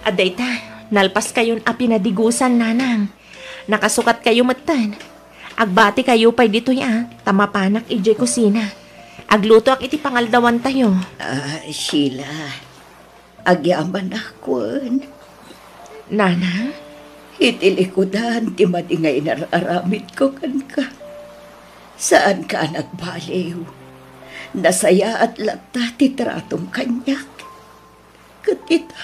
Adda ita, nalpaskayon a pinadigusan, Nanang. Nakasukatkayo metten. Agbatikayo pay ditoy a, ta mapanak idiay kusina. Aglutoak iti pangaldawantayo. Ah, Sheila, agyamanak wen. Nana? Iti likudan ti madi nga inar-aramidko kenka. Saanka a nagbaliw. Nasayaat latta ti tratom kaniak. Ket ita,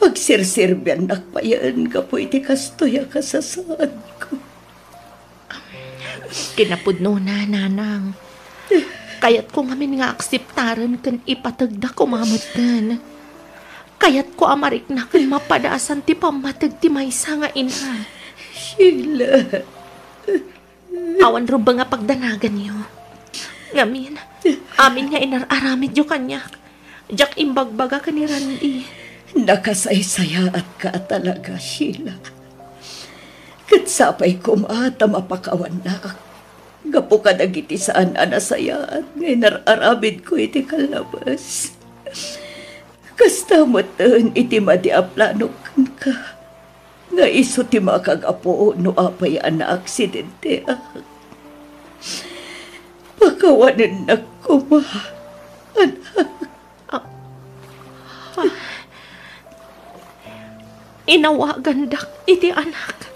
pagsirserbiannak payen gapu iti kastoy a kasasaadko. Kinapudnona, nanang. Kayatko ngamin nga akseptaren ken ipategda koma metten. Kayatko a marikna ken mapadasan ti pammateg ti maysa nga ina. Sheila. Awan rumbeng a pagdanaganyo. Ngamin, amin nga inar-aramidyo kaniak, diak imbagbaga ken ni Randy. Nakasaysayaatka a talaga, Sheila. Ket sapay koma ta mapakawannak gapu kadagiti saan a nasayaat nga inar-aramidko iti kallabes. Kasta metten iti madi a planok kenka. Nga isu ti makagapu no apay a naaksidenteak. Pakawanennak koma, anak. Ah, ah. Inawagandak iti anak.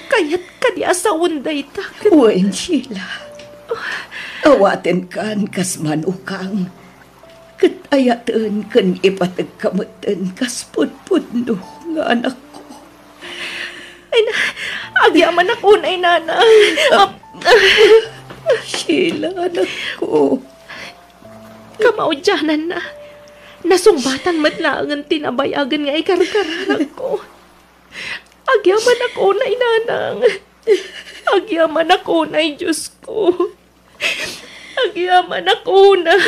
Kayat kadi a sawen dayta ket Wen, Sheila. Awatenkan kas manukang. Ket ayaten ken ipategka metten kas pudpudno nga anakko. Ay na, agyamanak unay, Nana. Ah, Sheila, anakko. Kamaudiananna, nasungbatan met laengen ti nabayagen nga ikarkararakko. Agyamanak unay, Nanang. Agyamanak unay, Diosko. Agyamanak unay.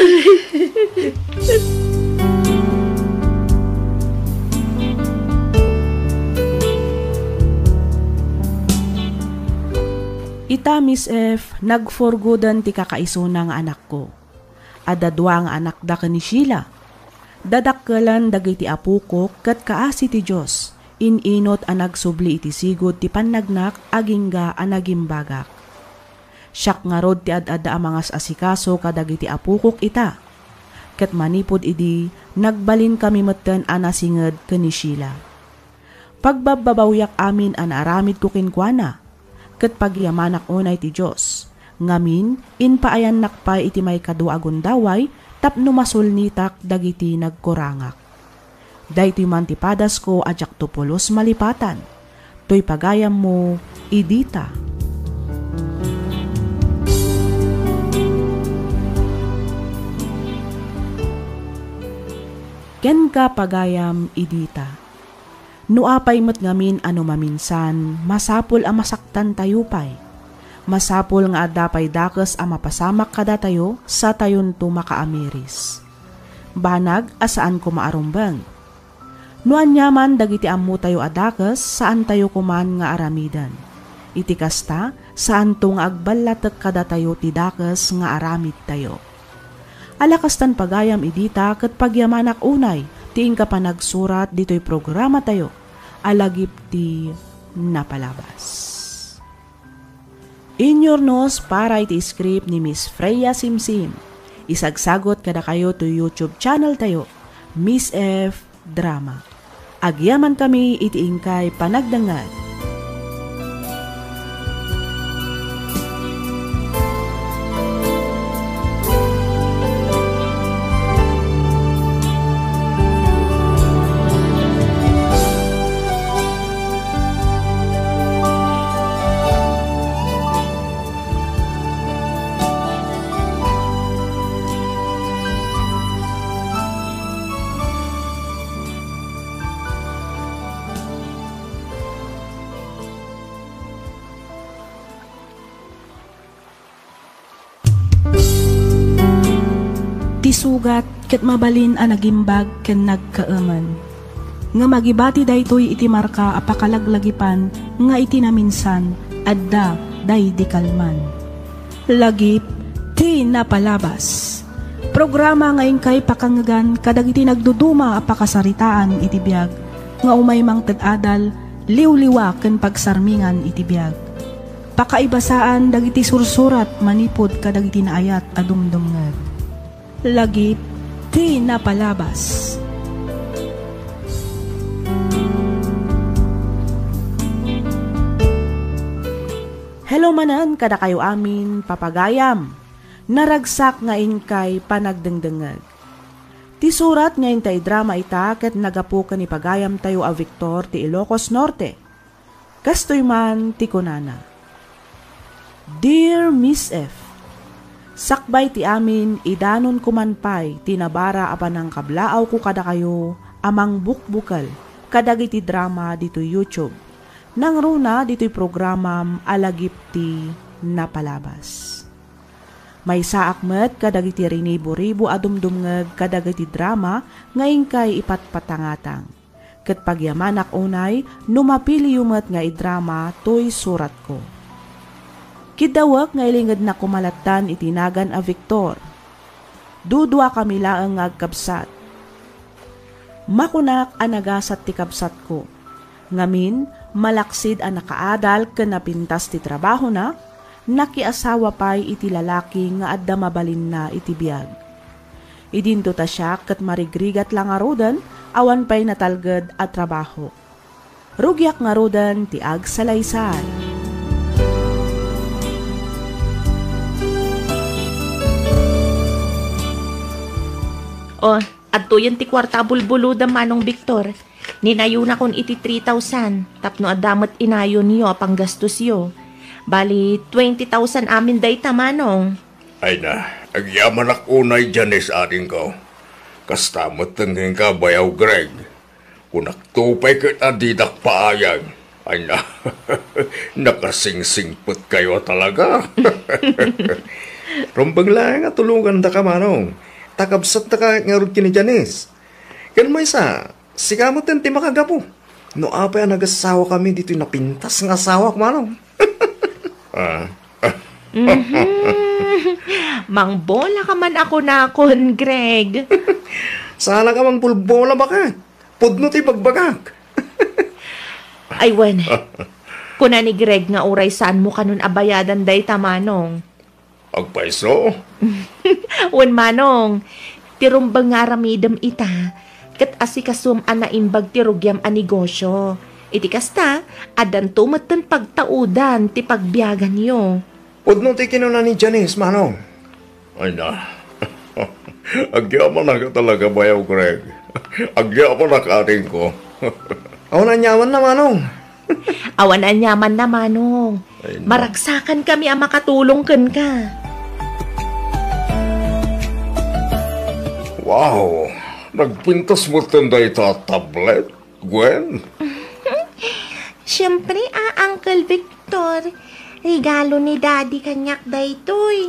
Ita, Miss F, nagforgoden ti kakaisuna nga anakko. Adda dua nga anakda ken ni Sheila. Dadakkelen dagiti apokok ket kaasi ti Dios, in-inot a nagsubli iti sigud ti pannagnak agingga a nagimbagak. Siak ngarud ti ad-adda a mangas-asikaso kadagiti apokok ita. Ket manipud idi, nagbalinkami metten a nasinged ken ni Sheila. Pagbabbabawiak amin a naaramidko kenkuana, ket pagyamanak unay ti Dios. Ngamin, impaayannak pay iti maikadua a gundaway tapno masulnitak dagiti nagkurangak. Daytoy man ti padasko a diakto pulos malipatan. Toy pagayammo, Edita. Kenka, pagayam, Edita. No apay met ngamin a no maminsan, masapul a masaktantayo pay. Masapul nga adda pay dakes a mapasamak kadatayo, satayonto makaamiris. Banag a saan koma a rumbeng. No aniaman dagiti ammotayo a dakes, saantayo koman nga aramiden. Iti kasta, saanto nga agballatek kadatayo ti dakes nga aramidtayo. Ala kastan pagayam, Edita, ket pagyamanak unay ti inka panagsurat ditoy programatayo a Lagip ti Napalabas. Inyurnos para iti script ni Miss Freya Simsim. Isagsagot kadakayo toy YouTube channel tayo, Miss F Drama. Agyamankami iti inkay panagdengngeg. Ti sugat ket mabalin a nagimbag ken nagkaemen. Ngem agibati daytoy iti marka a pakalaglagipan nga iti naminsan, adda daydi kalman. Lagip ti Napalabas. Programa nga inkay pakangngegan kadagiti nagduduma a pakasaritaan iti biag nga umay mangted adal, liwliwa ken pagsarmingan iti biag. Pakaibasaan dagiti sursurat manipud kadagiti naayat a dumdumngeg. Lagip ti napalabas. Hello manen kadakayo amin, papagayam. Naragsak nga inkay panagdengdengngeg. Ti surat nga inta idrama ita ket naggapu ken ni pagayamtayo a Victor ti Ilocos Norte. Kastoy man ti kunana, "Dear Miss F, sakbay ti amin, idanonko man pay ti nabara a panangkablaawko kadakayo a mangbukbukel kadagiti drama ditoy YouTube, nangruna ditoy programam a Lagip ti Napalabas. Maysaak met kadagiti rinibo-ribo a dumdumngeg kadagiti drama nga inkay ipatpatangatang. Ket pagyamanak unay no mapiliyo met nga idrama toy suratko." Kiddawek nga ilingednak koma lattan iti nagan a Victor. Duduakami laeng nga agkabsat. Makunak a nagasat ti kabsatko. Ngamin, malaksid a nakaadal ken napintas ti trabahona, nakiasawa pay iti lalaki nga adda mabalinna iti biag. Idinto ta siak ket marigrigat la ngaruden, awan pay natalged a trabaho. Rugiak ngaruden ti agsalaysay. O, adtoyen ti kuarta a bulbulodam, Manong Victor. Ninayonakon iti three thousand tapno adda met inayonyo a panggastosyo. Bali, twenty thousand amin dayta, Manong. Ay na, agyamanak unay, Janice, adingko. Kasta met kenka, Bayaw Greg. Kunakto pay ket a didak paayag. Ay na, nakasingsingpetkayo a talaga. Rumbeng laeng a tulongandaka, Manong. Ta kabsattaka ngarud ken ni Janice. Ken maysa, sika metten ti makagapu. No apay a nagassawakami ditoy napintas nga asawak, Manong. Ah. Mhm. Mangbola ka man a kunakon, Greg. Saan a ka mangbulbola, baket. Pudno ti bagbagak. Ay, wen. Kuna ni Greg nga uray saanmo kanon a bayadan dayta, Manong. Agpayso? Wen, Manong. Ti rumbeng nga aramidem ita, ket asikasom a naimbag ti rugiam a negosyo. Iti kasta, addanto metten pagtaudan ti pagbiaganyo. Pudno ti kinuna ni Janice, Manong. Ay na. Agyamanak talaga, Bayaw Greg. Agyamanak, adingko. Awan aniamanna, Manong. Awan aniamanna, Manong. Ay, na. Maragsakankami a makatulong kenka. Wow! Nagpintas metten dayta a tablet, Gwen? Siempre, a, Uncle Victor. Regalo ni Daddy kaniak daytoy.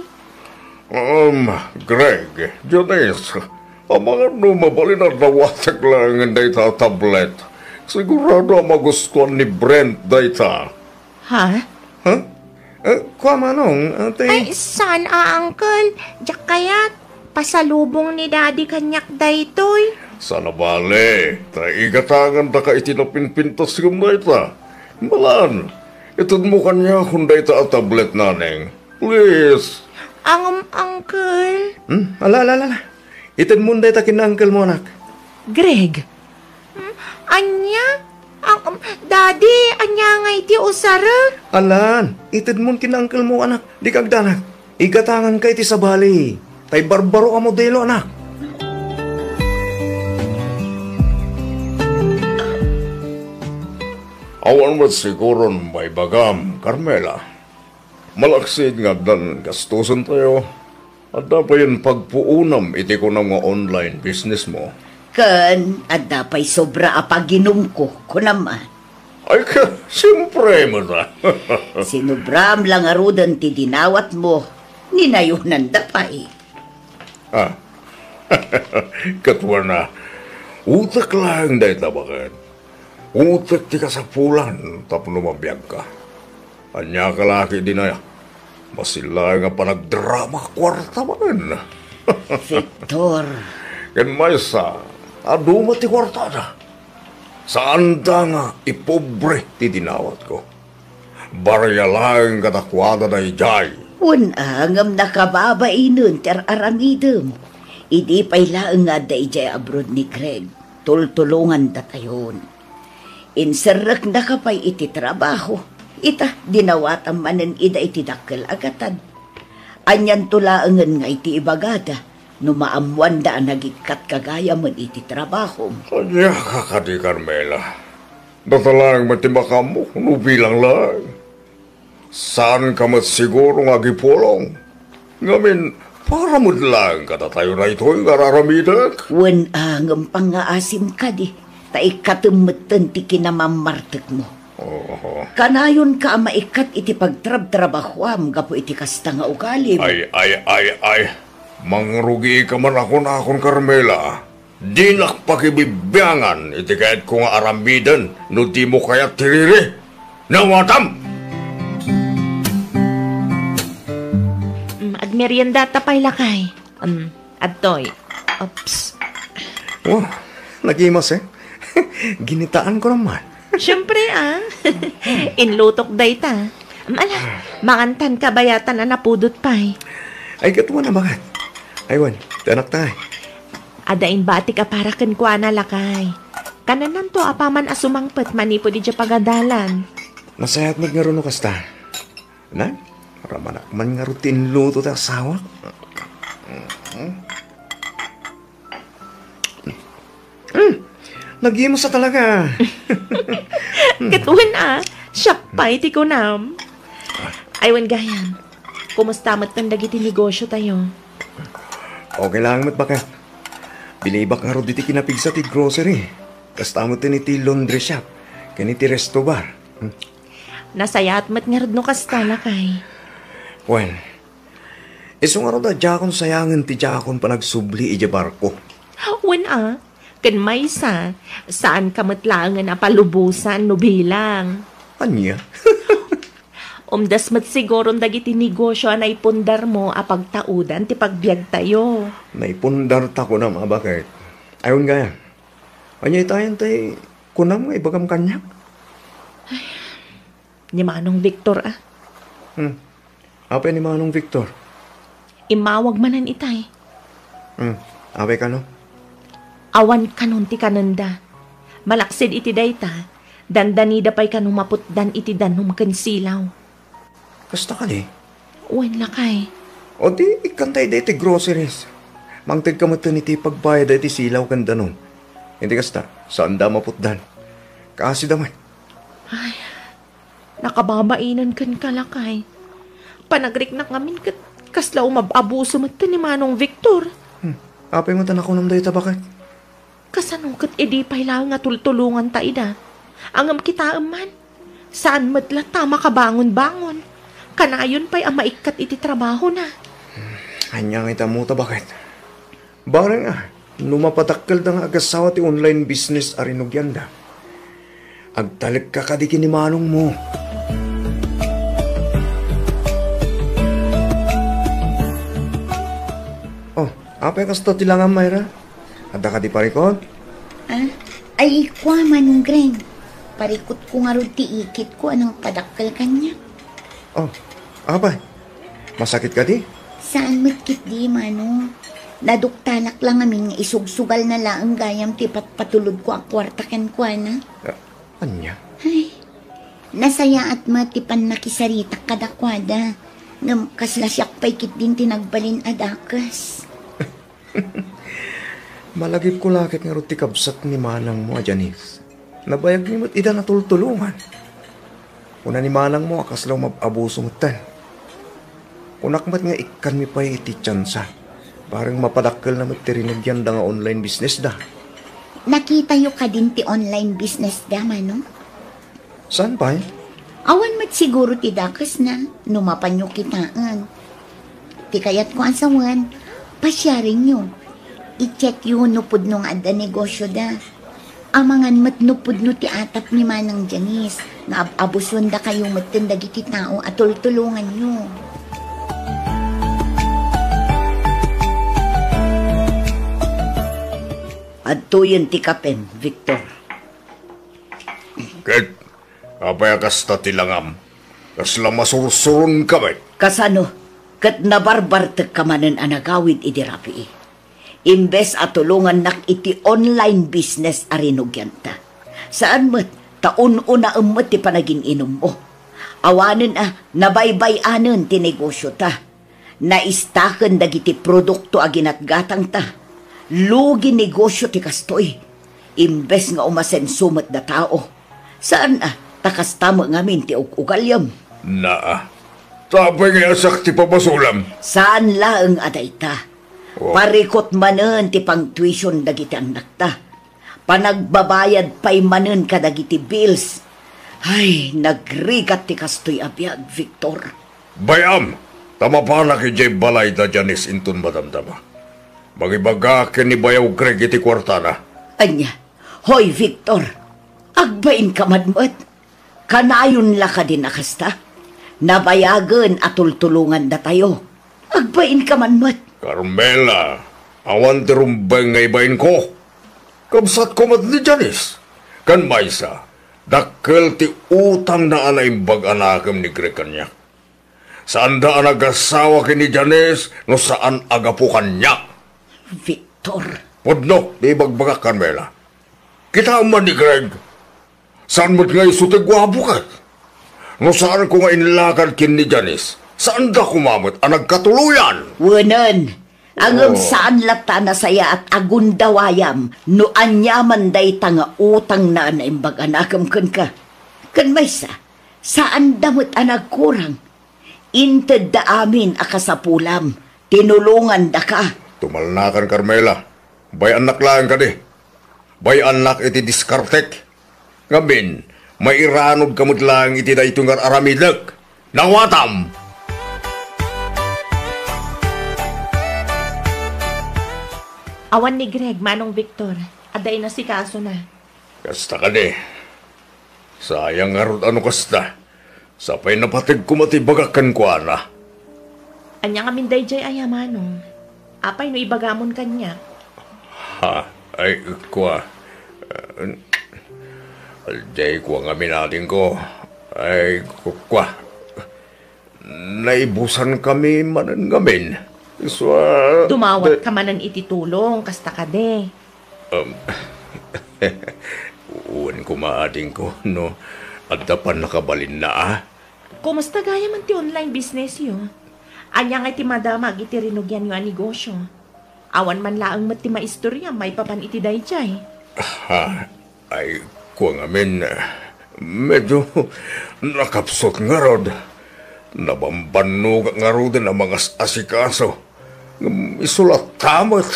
Um, Greg, Janice, amangan no mabalin a dawatek laengen dayta a tablet. Sigurado a magustuan ni Brent dayta. Ha? Ha? Eh, kua, Manong, ate? Ay, saan a, Uncle. Diak kayat. Pasalubong ni Daddy kaniak daytoy. Saan a bale, ta igatangandaka iti napinpintas ngem dayta. Balaan, itedmo kaniakon dayta a tablet, Naneng. Please. Angem, Uncle. Hmm? Ala, ala, ala, ala. Itedmon dayta ken uncle mo, anak. Greg. Hmm? Ania? Ang, um, Daddy, ania ngay ti usarek? Alan, itedmon ken uncle mo, anak. Dika agdanag. Igatanganka iti sabali. Tay barbaro a modelo, anak. Awan met siguron maibagam, Carmela. Malaksid nga addan gastusen tayo. Adda payen pagpuonam iti kunam nga online business mo. Ken adda pay sobra a paginumko, kunam man. Ay, ka, siyempre, mata. Sinubram la ngaruden ti dinawat mo, ninayonanda pay. Ah. Ket wana, utek laeng dayta baket. Utek ti kasapulan tapno mabiagka. Ania ka la ket dinaya? Masilay nga panagdrama a kuarta manen. Victor. Ken maysa, adu met ti kuartada. Saanda nga ipobre ti dinawatko. Barya laeng kadakuada daydiay. Wen a, ngem nakababainen ti ar-aramidem. Idi pay laeng nga adda idiay abroad ni Greg, tultulongandatayon. Inserreknaka pay iti trabaho. Ita, dinawatam manen ida iti dakkel a gatad. Anianto laengen nga iti ibagada no maammoanda a nagikkatka gayam iti trabahom? Ania ka kadi, Carmela? Data laeng met ti makaammo no bilang laeng. Saanka met siguro nga agipulong. Ngamin, para met laeng kadatayo daytoy nga ar-aramidek. Wen a, ngem pangngaasim kadi, ta ikkatem metten ti kinamammartekmo. Oo. Kanayonka a maikkat iti pagtrabtrabahuam gapu iti kasta nga ugalim. Ay, ay, ay, ay. Mangrugika man a kunakon, Carmela. Dinak pakibibiangan iti kayatko nga aramiden no dimo kayat ti riri. Nawatam! Mm, agmeriendata pay, lakay. Mm, adtoy. Oops. Wah, nagimas, eh. Ginitaanko naman. Siyempre, ah. Inlutok dayta. Mm, ala, mangantan kabayatan a napudot pay. Ay, katuan a bakat. Ay, wen, ti anakta, ay. Adda imbatik a para kenkuana, lakay. Kanananto apaman a sumangpet manipud idiay pagadalan. Nasayaat met ngarud no kasta. Na, ramanak man ngarud ti inluto ti asawak. Hmm, nagimas a talaga. Ket wen a, siak pay ti kunam. Ay, wen gayam, kumusta metten dagiti negosyotayo? Okay lang met, baket. Bilibak ngarud iti kinapigsa ti grocery. Kasta met iti laundry shop ken iti resto bar. Hmm. Nasayaat met ngarud no kasta, lakay. Wen, isu ngarud a diakon sayangen ti diakon panagsubli idiay barko. Wen a, ken maysa, saanka met laengen a palubosan no bilang. Ania? Umdas met siguron dagiti negosyo a naipundarmo a pagtaudan ti pagbiagtayo. Naipundarta, kunam a baket. Ay, wen gayam. Ania itayen ti kunam nga ibagam kaniak? Ni Manong Victor, a. Hmm. Apay ni Manong Victor? Immawag manen itay. Hmm. Apay kano? Awan kanon ti kanenda. Malaksid iti dayta, dandanida pay kano maputdan iti danum ken silaw. Kasta kadi? Wen, lakay. O di, ikkanta iti groceries. Mangtedka met iti pagbayad iti silaw ken danum. Iti kasta, saanda maputdan. Kaasida met. Ay, nakababainen kenka, lakay. Panagriknak ngamin ket kasla umab-abuso met ni Manong Victor. Hmm. Apay met a nakunam dayta, baket? Kasano ket idi pay laeng nga tultulonganta ida? Ngem kitaem man, saan met latta a makabangon-bangon. Kanayon pay a maikkat iti trabahona. Ania nga ita met a baket? Bareng a, no mapadakkelda nga agassawa ti online business a rinugianda, agtalekka kadi ken ni manongmo. Oh, apay kasta ti langam, Myra? Adda kadi parikut? Ah? Ay, kua, Manong Greng. Parikutko ngarud ti ikitko a nangpadakkel kaniak. Oh, apay? Masakit kadi? Saan met ketdi, Manong. Naduktalak la ngamin nga isugsugalna laeng gayam ti patpatulodko a kuarta kenkuana. Ah, ania? Ay, nasayaat met ti pannakisaritak kadakuada. Ngem kasla siak pay ketdin ti nagbalin a dakes. Malagipko la ket ngarud ti kabsat ni manangmo a Janice. Nabayagmi met ida natultulongan. Kuna ni manangmo a kasla umab-abuso metten. Kunak met nga ikkanmi pay iti tiansa. Bareng mapadakkelna met ti rinugianda nga online businessda. Nakitayo kadin ti online businessda, Manong? Saan pay? Awan met siguro ti dakesna no mapanyo kitaen. Ti kayatko a sawen, pasiarenyo. I-checkyo no pudno nga adda negosyoda. Amangan met no pudno ti atap ni Manang Janice nga ab-abusuendakayo metten dagiti tao a tultulonganyo. Adtoyen ti kapem, Victor. Ket apay a kasta ti langam? Kasla masursuronka met. Kasano? Ket nabarbartekka manen a nagawid idi rabii. Imbes a tulongannak iti online business a rinugianta. Saan met, ta un-unaem met ti panagin-inummo. Awanen a, nabaybay-anen ti negosiota. Naistaken dagiti produkto a ginatgatangta. Lugi negosio ti kastoy. Imbes nga umasenso met da tao. Saan a, ta kasta met ngamin ti ug-ugalyem. Naa. Tapay nga iyasak ti pabasolam. Saan laeng a dayta. Oh. Parikot manen ti pangtuition dagiti annakta. Panagbabayad pay manen kadagiti bills. Ay, nagrigat ti kastoy a biag, Victor. Bay-am, ta mapanak idiay balay da Janice inton madamdama. Mangibaga ken ni Bayaw Greg iti kuartana. Ania? Hoy, Victor, agbainka man met. Kanayon la kadin a kasta? Nabayagen a tultulongandatayo. Agbainka man met. Carmela, awan ti rumbeng nga ibainko. Kabsatko met ni Janice. Ken maysa, dakkel ti utangna a naimbag a nakem ni Greg kaniak. Saanda a nagasawa ken ni Janice no saan a gapu kaniak. Victor. Pudno ti ibagbagak, Carmela. Kitaem man ni Greg. Saan met nga isu ti guapo ket? No saanko nga inlakad ken ni Janice, saanda koma met a nagkatuloyan. Wenen, ngem Oh. saan latta a nasayaat a gundawayam no aniaman dayta nga utangna a naimbag a nakem kenka. Ken maysa, saanda met a nagkurang. Intedda amin a kasapulam, tinulongandaka. Tumalnakan, Carmela. Bay-annak laeng kadi. Bay-annak iti diskartek. Ngamin, mairanudka met laeng iti daytoy nga aramidek. Nawatam! Awan ni Greg, Manong Victor. Adda inasikasona. Kasta kadi. Sayang ngarud a no kasta. Sapay napateg koma ti ibagak kenkuana. Ania ngamin daydiay aya, Manong? Apay no ibagamon kaniak? Ha? Ay, kua. Eh, diay kua ngamin, adingko. Ay, ku-, kua. Naibusankami manen ngamin. Isua, Dumawat de- ka manen iti tulong, kasta kadi. Um, wen koma, adingko, no adda pannakabalinna, a? Kumusta gayam ti online business yo? Ania ngay ti madamag iti rinugianyo a negosio? Awan man laeng met ti maistoriam maipapan iti daydiay. Ha? Ay, kua ngamin, medyo nakapsut ngarud. Nabambannogak ngaruden a mangas-asikaso. Ngem isu latta met.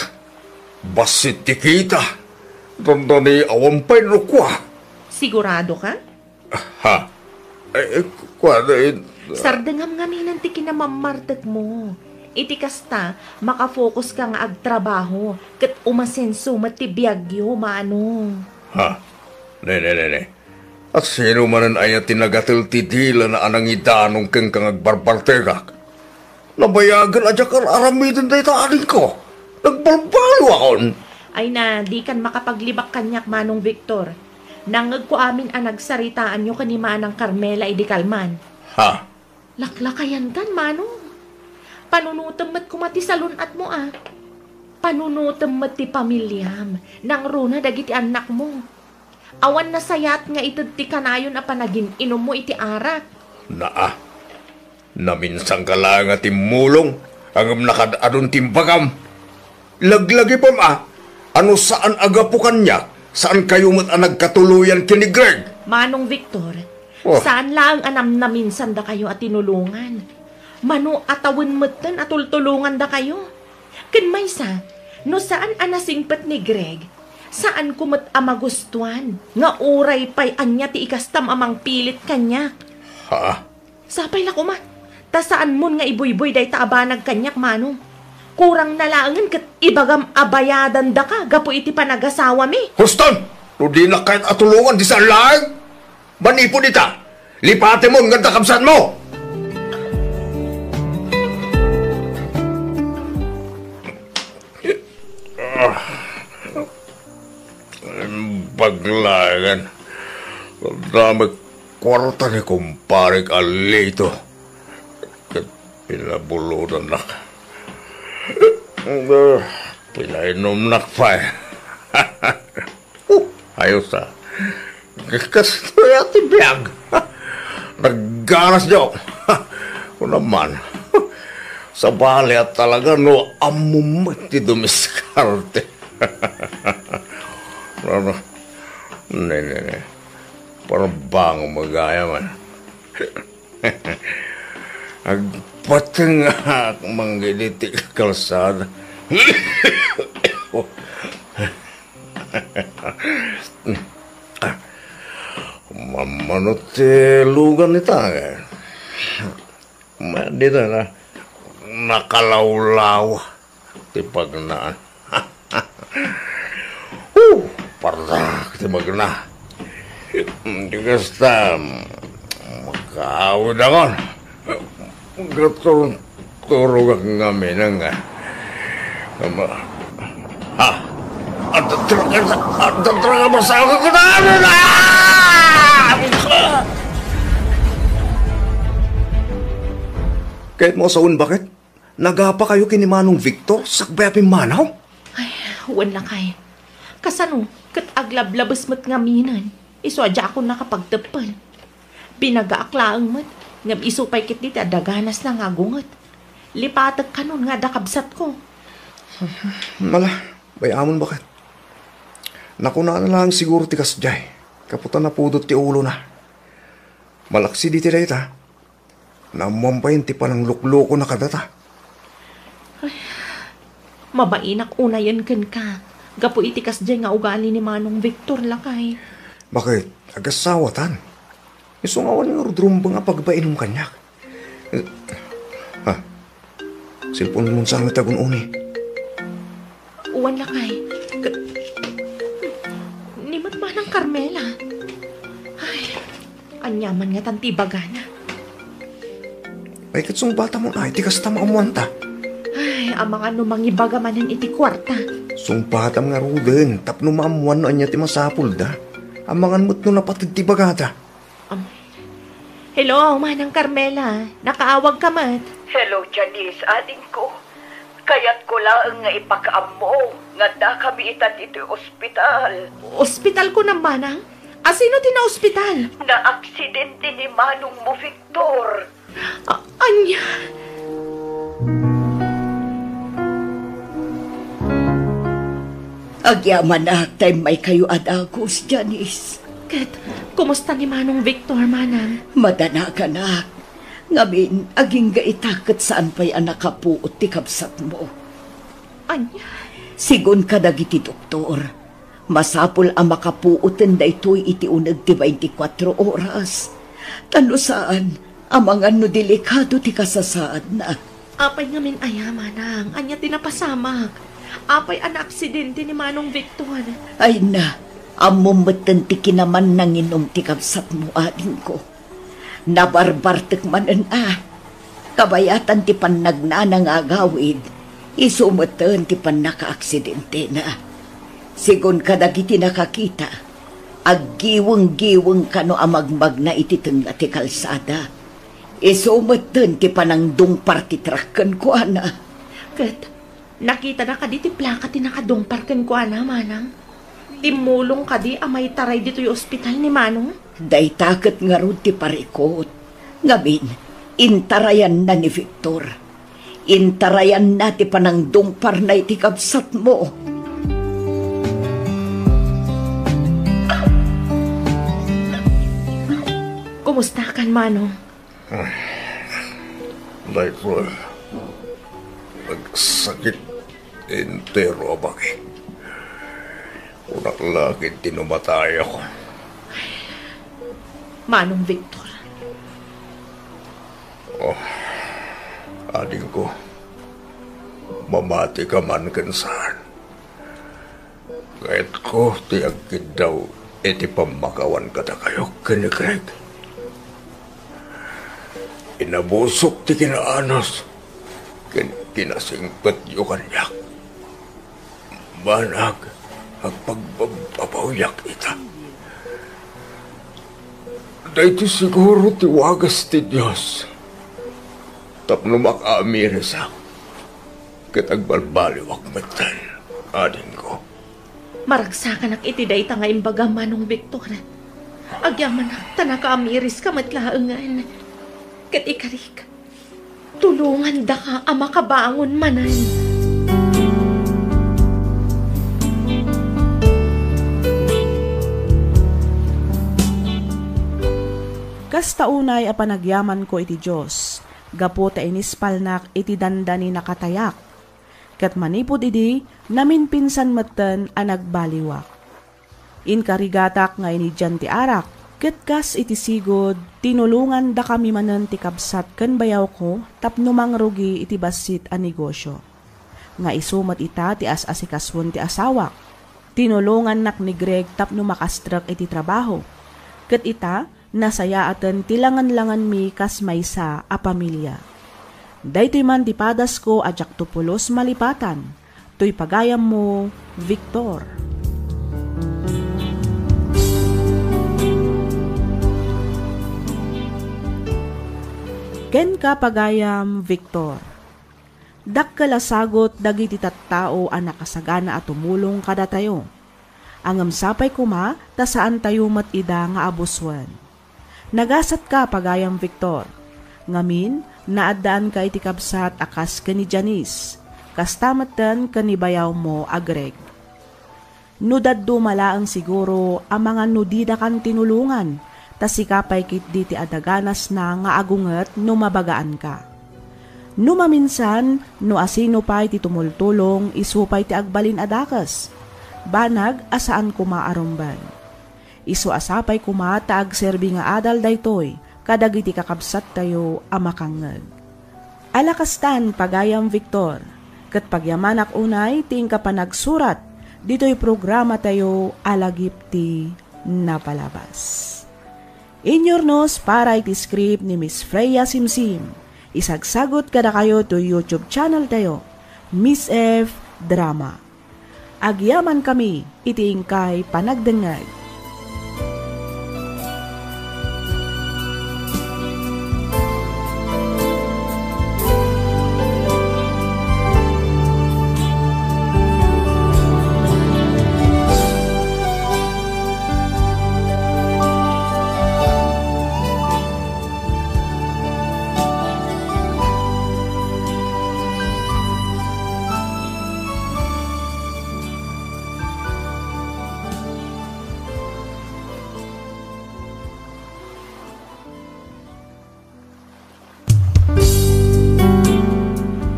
Bassit ti kita. Dandani awan pay no kua. Sigurado ka? Ha? Eh, eh, kua, eh, Sardengam ngaminen ti kinamammartekmo. Iti kasta, makafocus ka nga agtrabaho, ket umasenso met ti biagyo, Manong. Ha? Ne, ne, ne, ne. Asino manen aya ti nagatel ti dilana a nangidanong kenka nga agbarbartegak? Nabayagen a diak ar-aramiden dayta, adingko. Nagbalbaliwakon. Ay na, dikan makapaglibak kaniak, Manong Victor. Nangngegko amin a nagsaritaanyo ken ni Manang Carmela idi kalman. Ha? Laklakayankan, Manong. Panunotem met koma ti salun-atmo, a. Panunotem met ti pamiliam, nangruna dagiti annakmo. Awan nasayaat nga ited ti kanayon a panagin-inummo iti arak. Naa. Naminsanka laeng a timmulong, ngem nakad-adun ti imbagam. Laglagipem a, a no saan a gapu kaniak, saankayo met a nagkatuloyan ken ni Greg. Manong Victor, Oh. saan laeng a namnaminsandakayo a tinulongan. Mano a tawen metten a tultulongandakayo. Ken maysa, no saan a nasingpet ni Greg, saanko met a magustuan nga uray pay ania ti ikastam a mangpilit kaniak. Ha? Sapay la koma, ta saanmon nga ibuybuy dayta a banag kaniak, Manong. Kurang na laengen ket ibagam a bayadandaka gapu iti panagasawami. Huston! No dinak kayat a tulongan, di saan laeng? Manipud ita, lipatemon nga adda kabsatmo! Ah, baglagan. Damag kuarta ni kumpare Carlito. Ket pinabulodannak. Ah, pinainumnak pay. Oh, ayos, ah. Kastoy a ti biag. Nagganas, Joe. Kuna man. Sabali a talaga no ammom met ti dumiskarte. Ano? Ne, ne, ne. Parang bango magaya man. Agpatengak mangged iti kalsada. Mammano ti lugan ita, eh? Dita na, nakalawlaw ti pagnaan. Uh, pardak ti magna. Di kasta, makaawid akon. Gaturturogak ngamin nga. Ama, ha? At talaga, at talaga, masakit ko na, ano na? Kahit mo sa unbakit? Nagapa kayo ken ni Manong Victor sakbay a pimmanaw? Ay, wen lakay. Kasano, ket aglablabes met ngaminen. Isu a diakon nakapagteppel. Binagaak laeng met, ngem isu pay ketdi ti adda ganasna nga agunget. Lipatek kanon nga adda kabsatko. Mala, bay-amon baket. Nakunana laeng siguro ti kasdiay, gapu ta napudot ti ulona. Malaksid iti dayta, naammoan pay ti panangluklukona kadata. Ay, mabainak unayen kenka, gapu iti kasdiay nga ugali ni Manong Victor, lakay. Baket, agasawatan. Isu nga awan nga rudrumbeng a pagbainum kaniak. Eh, ha? Cellphone mo sa nga tagun-uni. Uwan, lakay. Ka-, ni met Manang Carmela. Ay, ania man ngatan ti ibagana? Ay, ket sungbatam ay, ti kasta maammuanta. Ay, amangan no mangibaga manen iti kuarta. Sungbatam ngaruden, tapno maammuan no ania ti masapulda. Amangan met no napated ti bagada. Am-, Hello, Manang Carmela. Nakaawag ka met? Hello, Janice, adingko. Kayatko laeng nga ipakaammo nga addakami ita ditoy ospital. Ospital kunam, Manang? A, sino ti naospital? Naaksidente ni manongmo, Victor. A-, ania? Agyamanak ta immaykayo a dagus, Janice. Ket, kumusta ni Manong Victor, Manang? Madanaganak. Ngamin, agingga ita ket saan pay a nakapuot ti kabsatmo. Ania? Sigun kadagiti doktor, masapul a makapuoten daytoy iti uneg ti baintikwatro oras. Ta no saan, amangan no delikado ti kasasaadna. Apay ngamin aya, Manang? Ania ti napasamak? Apay a naaksidente ni Manong Victor? Ay na, ammom metten ti kinaman nanginum ti kabsatmo, adingko. Nabarbartek manen a. Kabayatan ti pannagnana nga agawid, isu metten ti pannakaaksidentena. Sigun kadagiti nakakita, aggiweng-giweng kano a magmagna iti tengnga ti kalsada. Isu metten ti panangdungpar ti truck kenkuana. Ket, nakitana kadi ti plaka ti nakadungpar kenkuana, Manang? Timmulong kadi a maitaray ditoy ospital ni Manong? Dayta ket ngarud ti parikut. Ngamin, intarayanna ni Victor. Intarayanna ti panangdungparna iti kabsatmo. Kumusta kan, Manong? Daytoy, nagsakit ti entero a bagi. Kunak la ket ti no matayakon. Manong Victor. Oh, adingko, mamati ka man ken saan. Kayatko ti agkiddaw iti pammakawan kadakayo ken ni Craig. Inabusok ti kinaanos ken kinasingpetyo kaniak. Manag, agpagbabbabawiak ita. Daytoy siguro ti wagas ti Dios tapno makaamirisak ket agbalbaliwak metten, adingko. Maragsakanak iti dayta nga imbagam, Manong Victor. Agyamanak ta nakaamiriska met laengen. Ket ikarik, tulongandaka a makabangon manen. Kasta unay a panagyamanko iti Dios, gapu ta inispalnak iti dandani nakatayak. Ket manipud idi, naminpinsan metten a nagbaliwak. Inkarigatak nga inidian ti arak, ket kas iti sigud, tinulongandakami manen ti kabsat ken bayawko tapno mangrugi iti bassit a negosio. Nga isu met ita ti as-asikasuen ti asawak. Tinulongannak ni Greg tapno makastrek iti trabaho. Ket ita, nasayaaten ti langenlangenmi kas maysa a pamilia. Daytoy man ti padasko a diakto pulos malipatan. Toy pagayammo, Victor. Kenka, pagayam Victor. Dakkel a sagut dagiti tattao a nakasagana a tumulong kadatayo. Ngem sapay koma ta saantayo met ida nga abusuen. Nagasatka, pagayam Victor. Ngamin, naaddaanka iti kabsat a kas ken ni Janice, kasta metten ken ni bayawmo a Greg. No dadduma laeng siguro a mangan no didakan tinulongan, ta sika pay ketdi ti adaganasna nga agunget no mabagaanka. No maminsan, no asino pay ti tumultulong, isu pay ti agbalin a dakes. Banag a saan koma a rumben. Isu a sapay koma ta agserbi nga adal daytoy kadagiti kakabsattayo a makangngeg. Ala kastan, pagayam Victor, ket pagyamanak unay ti inka panagsurat ditoy programatayo a Lagip ti Napalabas. Inyurnos para iti script ni Miss Freya Simsim. Isagsagut kadakayo toy YouTube channel tayo, Miss F Drama. Agyamankami iti inkay panagdengngeg.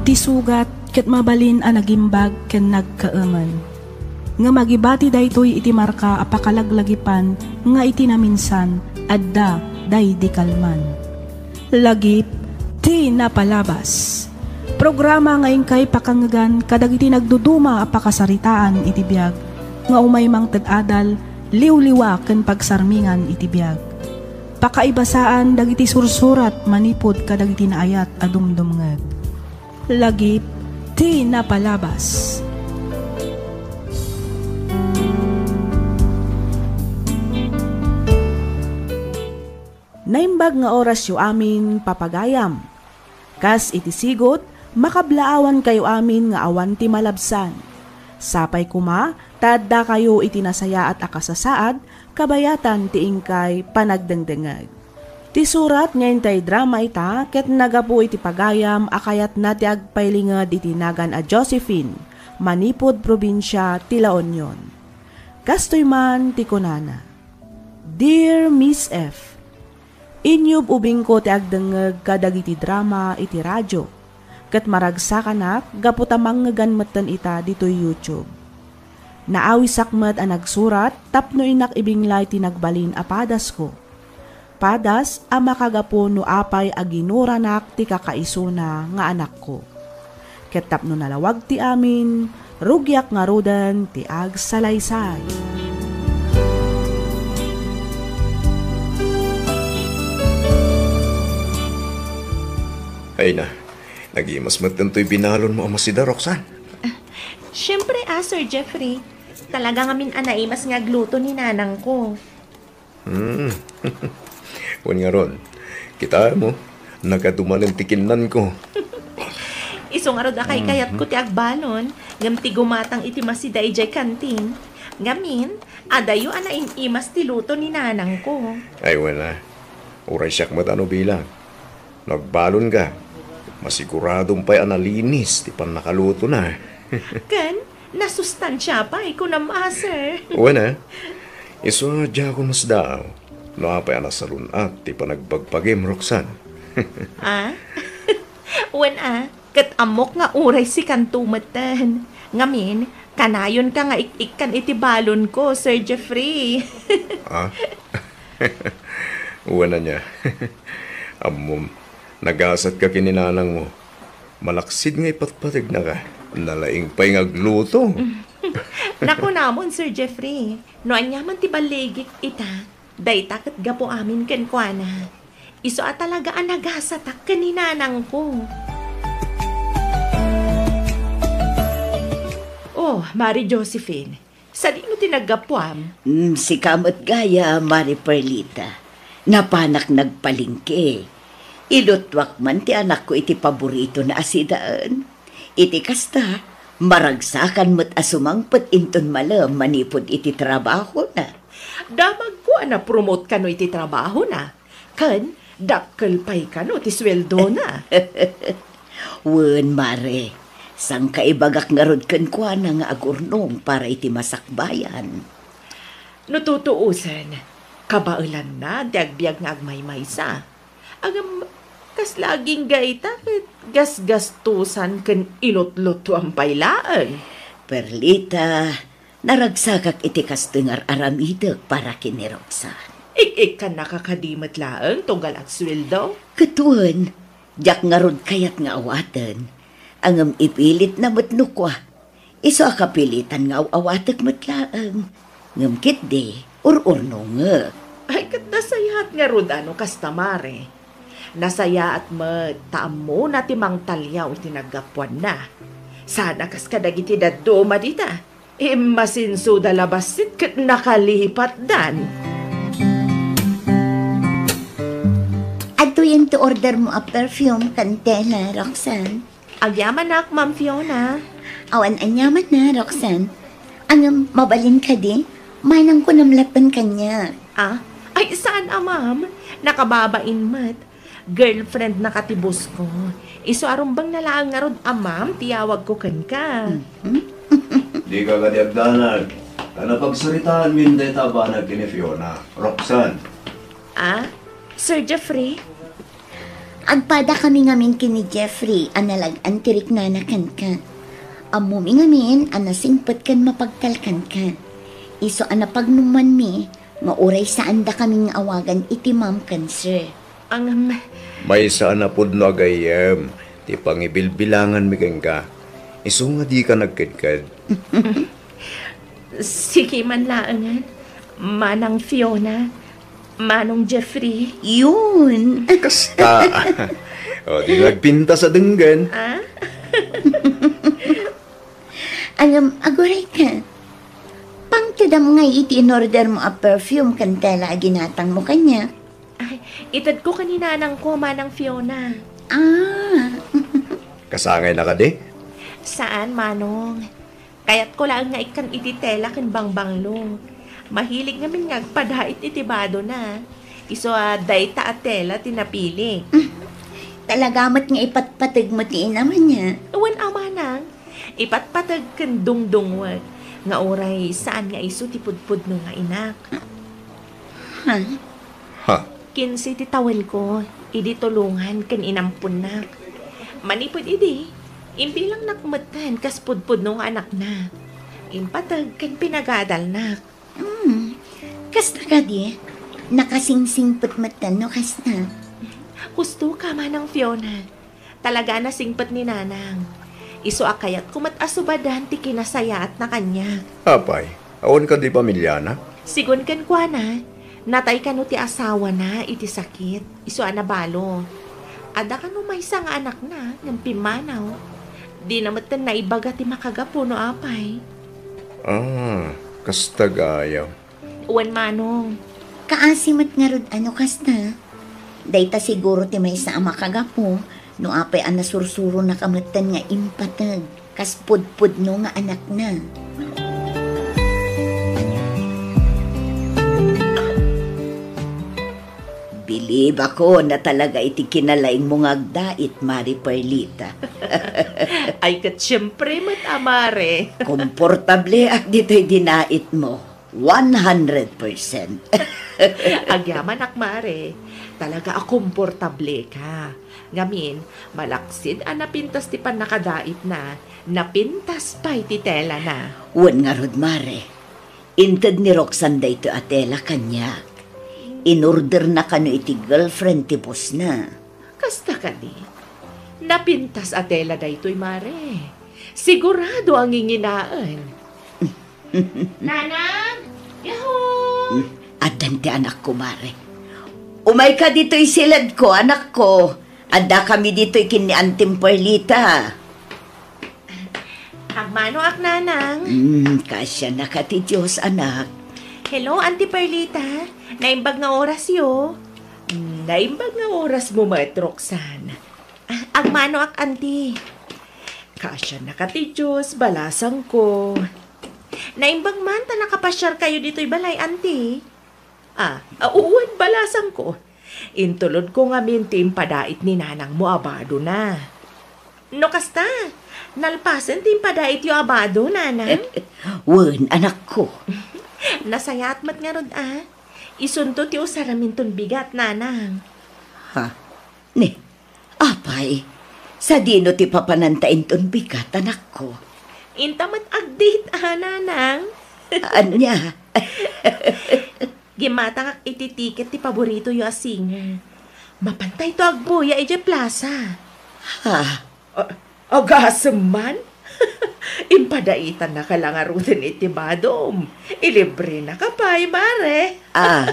Ti sugat ket mabalin a nagimbag ken nagkaemen. Ngem agibati daytoy iti marka a pakalaglagipan nga iti naminsan, adda daydi kalman. Lagip ti Napalabas. Programa nga inkay pakangngegan kadagiti nagduduma a pakasaritaan iti biag, nga umay mangted adal, liwliwa ken pagsarmingan iti biag. Pakaibasaan dagiti sursurat manipud kadagiti naayat a dumdumngeg. Lagip ti Napalabas. Naimbag nga orasyo amin, papagayam. Kas iti sigud, makablaawankayo amin nga awan ti malabsan. Sapay koma ta addakayo iti nasayaat a kasasaad, kabayatan ti inkay panagdengdengngeg. Ti surat nga intay drama ita ket naggapu iti pagayam a kayatna ti agpailinged iti nagan a Josephine, manipud probinsia ti La Union. Kastoy man ti kunana, Dear Miss F, inyub-ubingko ti agdengngeg kadagiti drama iti radio, ket maragsakanak gapu ta mangngegak metten ita ditoy YouTube. Naawisak met a nagsurat tapno innak ibinglay ti nagbalin a padasko. Padas a makagapu no apay a ginuranak ti kakaisuna nga anakko. Ket tapno nalawag ti amin, rugiak ngaruden ti agsalaysay. Ay na, nagimas met daytoy binalonmo a masida, Roxanne. Siyempre, ah, Sir Jeffrey. Talaga ngamin a naimas nga agluto ni nanangko. Hmm. Wen ngarud, kitaem, nagadu manen ti kinnanko. Isu ngarud a kaykayatko ti agbalon, ngem ti gumatang iti masida idiay kantin. Ngamin, adayo a naim-imas ti luto ni nanangko. Ay, wen a. Uray siak met a no bilang. No agbalonka, masiguradom pay a nalinis ti pannakalutona. Ken, nasustansia pay, kunam a, sir. Wen a. Isu a diakon masdaaw no apay a nasalun-at ti panagbagbakim, Roxanne. Ah? Wen a, ket ammok nga uray sikanto metten. Ngamin, kanayonka nga ik-ikkan iti balonko, Sir Jeffrey. Ah? Wen ania. Ammom, nagasatka ken ni nanangmo. Malaksid nga ipatpategnaka, nalaing pay nga agluto. Nakunamon, Sir Jeffrey, no aniaman ti balligik ita, dayta ket gapu amin kenkuana. Isu a talaga a nagasatak ken ni nanangko. Oh, Mari Josephine, sadino ti naggapuam? Mm, sika met gaya, Mari Perlita. Napanak nagpalengke. Ilutuak man ti anakko iti paboritona a sidaen. Iti kasta, maragsakan met a sumangpet inton malem manipud iti trabahona. Damagko a na-promote kano iti trabahona. Ken, dakkel pay kano ti sueldona. Wen, Mare, sangkaibagak ngarud kenkuana nga agurnong para iti masakbayan. No tutuosen, kabaelanna ti agbiag nga agmaymaysa. Ngem, kasla agingga ita ket gasgastosan ken ilutlutuan pay laeng. Perlita, naragsakak iti kastoy nga ar-aramidek para ken ni Roxanne. Ik-ikkannaka kadi met laeng tunggal agsueldo? Ket wen, diak ngarud kayat nga awaten. Ngem ipilitna met no kua. Isu a kapilitan nga aw-awatek met laeng. Ngem ketdi, ur-urnongek. Ay, ket nasayaat ngarud a no kasta, Mare. Nasayaat met ta ammona ti mangtaliaw iti naggapuanna. Saan a kas kadagiti dadduma dita. Immasinsoda la bassit ket nakalipatdan. Adtoyen ti ordermo a perfume ken tela, Roxanne. Agyamanak, Ma'am Fiona. Awan aniamanna, Roxanne. Ngem mabalin kadi, manangko namlatten kaniak. Ah? Ay, saan a, ma'am. Nakababain met. Girlfriendnaka ti boss ko. Isu a rumbengna laeng ngarud a ma'am ti yawagko kenka. Mhm. Dika kadi agdanag. Ta napagsaritaanmin dayta a banag ken ni Fiona. Roxanne. Ah? Sir Jeffrey? Agpadakami ngamin ken ni Jeffrey a nalag-an ti riknana kenka. Ammomi ngamin a nasingpet ken mapagtalkan ka. Isu a napagnumanmi nga uray saandakami nga awagan iti ma'am ken sir. Ang Maysa a napudno a gayyem ti pangibilbilanganmi kenka. Isu nga dika nagkedked. Sige man laengen, Manang Fiona, Manong Jeffrey. Yun. Kasta. O, di nagpintas a denggen. Ah? Ngem, aguray ka. Pangtedam ngay iti inordermo a perfume ken tela a ginatangmo kaniak. Ay, itedko ken ni nanangko, Manang Fiona. Ah. Kasangaynaka di? Saan, Manong. Kayatko laeng nga ikkan iti tela ken bangbanglo. Mahilig ngamin nga agpadait iti badona. Isu a dayta a tela ti napili. Talaga met nga ipatpategmo ti inam ania? Wen a, Manang. Ipatpateg ken dungdungwek nga uray saan nga isu ti pudpudno nga inak. Ha? Ha? Kinse ti tawelko idi tulongan ken inamponnak. Manipud idi, imbilangnak metten kas pudpudno nga anakna. Impateg ken pinagadalnak. Hmm. Kasta kadi, nakasingsingpet metten no kasta. Husto ka, Manang Fiona. Talaga a nasingpet ni Nanang. Isu a kayatko met a subadan ti kinasayaatna kaniak. Apay, awan kadi pamiliana? Sigun kenkuana, natay kano ti asawana iti sakit, isu a nabalo. Adda kano maysa nga anakna ngem pimmanaw. Dina metten naibaga ti makagapu no apay. Ah, kasta gayam. Wen, Manong. Kaasi met ngarud a no kasta. Dayta siguro ti maysa a makagapu no apay a nasursuronaka metten nga impateg kas pudpudno nga anakna. Bilib ako na talaga iti kinalaingmo nga agdait, Mari Perlita. Ay, ket siempre met, a, Mare. Komportableak ditoy dinaitmo. One hundred percent. Agyamanak, Mare. Talaga a komportableka. Ngamin, malaksid a napintas ti pannakadaitna, napintas pay ti telana. Wen ngarud, Mare. Inted ni Roxanne daytoy a tela kaniak. Inorderna kano iti girlfriend ti bossna. Kasta kadi? Napintas a tela daytoy, Mare. Sigurado a nginginaen. Nanang! Yahoo! Hmm, addan ti anakko, Mare. Umayka ditoy siledko, anakko. Addakami ditoy ken ni Antim Perlita. Agmanoak, Nanang. Hmm, kaasianaka ti Dios, anak. Hello, Auntie Perlita. Naimbag nga orasyo. Hmm, naimbag nga orasmo met, Roxanne. Ah, agmanoak, Auntie. Kaasianaka ti Dios, balasangko. Naimbag man ta nakapasiarkayo ditoy balay, Auntie. Ah, a, uwan, balasangko. Intulodko ngamin ti impadait ni nanangmo a badona. No kasta, nalpasen ti impadaityo a bado, Nanang? Wen, anakko. Nasayaat met ngarud, a. Isunto ti usaraminton bigat, Nanang. Ha? Ni, apay, sadino ti papananta inton bigat, anakko? Inta met agdate, a, Nanang. Ania? Gimmatangak iti tiket ti paboritoyo a singer. Mapantayto agbuya idiay plaza. Ha? A-, agasem man? Impadaitannaka la ngaruden iti badom. Ilibrenaka pay, Mare. Ah.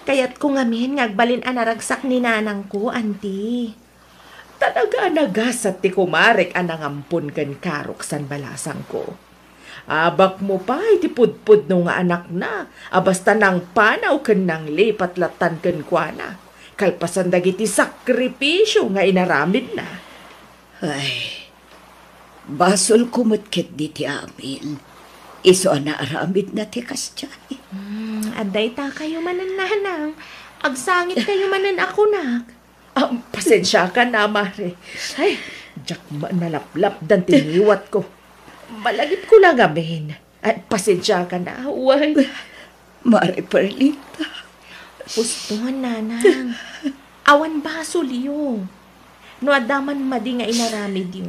Kayatko ngamin nga agbalin a naragsak ni nanangko, Auntie. Talaga a nagasat ti kumarek a nangampon kenka, Roxanne, balasangko. Abakmo pay ti pudpudno nga anakna a basta nangpanaw ken nanglipat lattan kenkuana, kalpasan dagiti sakripisio nga inaramidna. Ay, basolko met ketdi ti amin. Isu a naaramidna ti kasdiay. Hmm, adda itakayo manen, Nanang. Agsangitkayo manen a kunak. Ah, pasensiakan, a, Mare. Ay, diak man nalaplapdan ti ngiwatko. Malagipko la ngamin. Ay, pasensiakan, a, wen. Mare Perlita. Puston, Nanang. Awan basolyo. No adda man madi nga inaramidyo,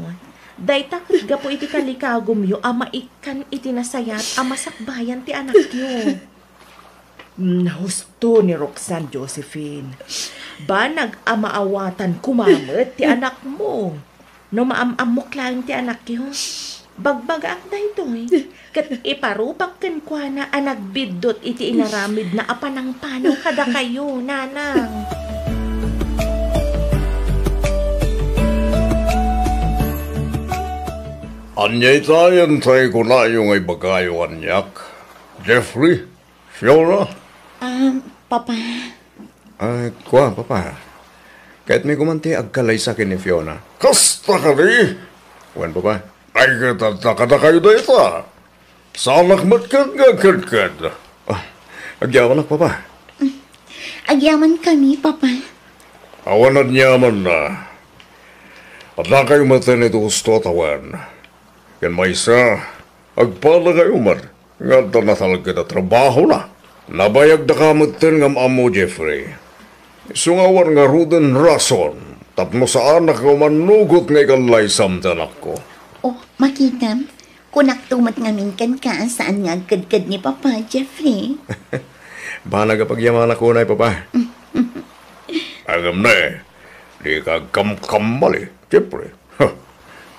dayta ket gapu iti kalikagumyo a maikkan iti nasayaat a masakbayan ti anakyo. Mm, husto ni Roxanne, Josephine. Banag a maawatan koma met ti anakmo. No maam-ammok laeng ti anakyo, bagbagaak daytoy, ket iparupak kenkuana a nagbiddut iti inaramidna a panangpanaw kadakayo, Nanang. Ania ita yantay kunayo nga ibagayo kaniak, Jeffrey? Fiona? Ah, Papa. Ah, kua, Papa. Kayatmi koman ti agkalaysa ken ni Fiona. Kasta kadi? Wen, Papa. Ay, ket adda kadakayo dayta. Saanak met ket nga agkedked. Ah, agyamanak, Papa. Agyamankami, Papa. Awan aniamanna. Addakayo metten iti husto a tawen. Ken maysa, agpadakayo met nga adda natalged a trabahona. Nabayagdaka metten nga am-ammo, Jeffrey. Isu nga awan ngaruden rason tapno saanak nga manugot nga ikallaysam ti anakko. Oh, makitam, kunakto met ngamin kenka a saan nga agkedked ni Papa, Jeffrey. Banag a pagyamanak unay, Papa. Ngem ne, dika agkamkamali, Jeffrey. Ha,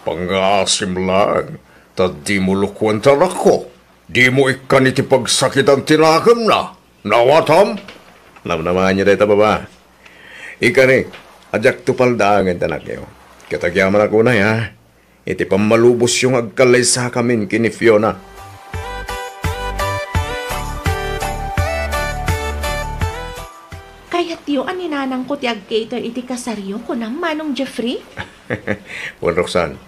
pangngaasim laeng, ta dimo lukuen ti anakko. Dimo ikkan iti pagsakitan ti nakemna. Nawatam? Namnamaanyo dayta, Papa. Ikari, a diakto paldaangen ti anakyo. Ket agyamanak unay, ha? Iti pammalubosyo nga agkallaysakamin ken ni Fiona. nanangko ti ag-cater iti kasaryo, kunam, Manong Jeffrey? Wen, Roxanne,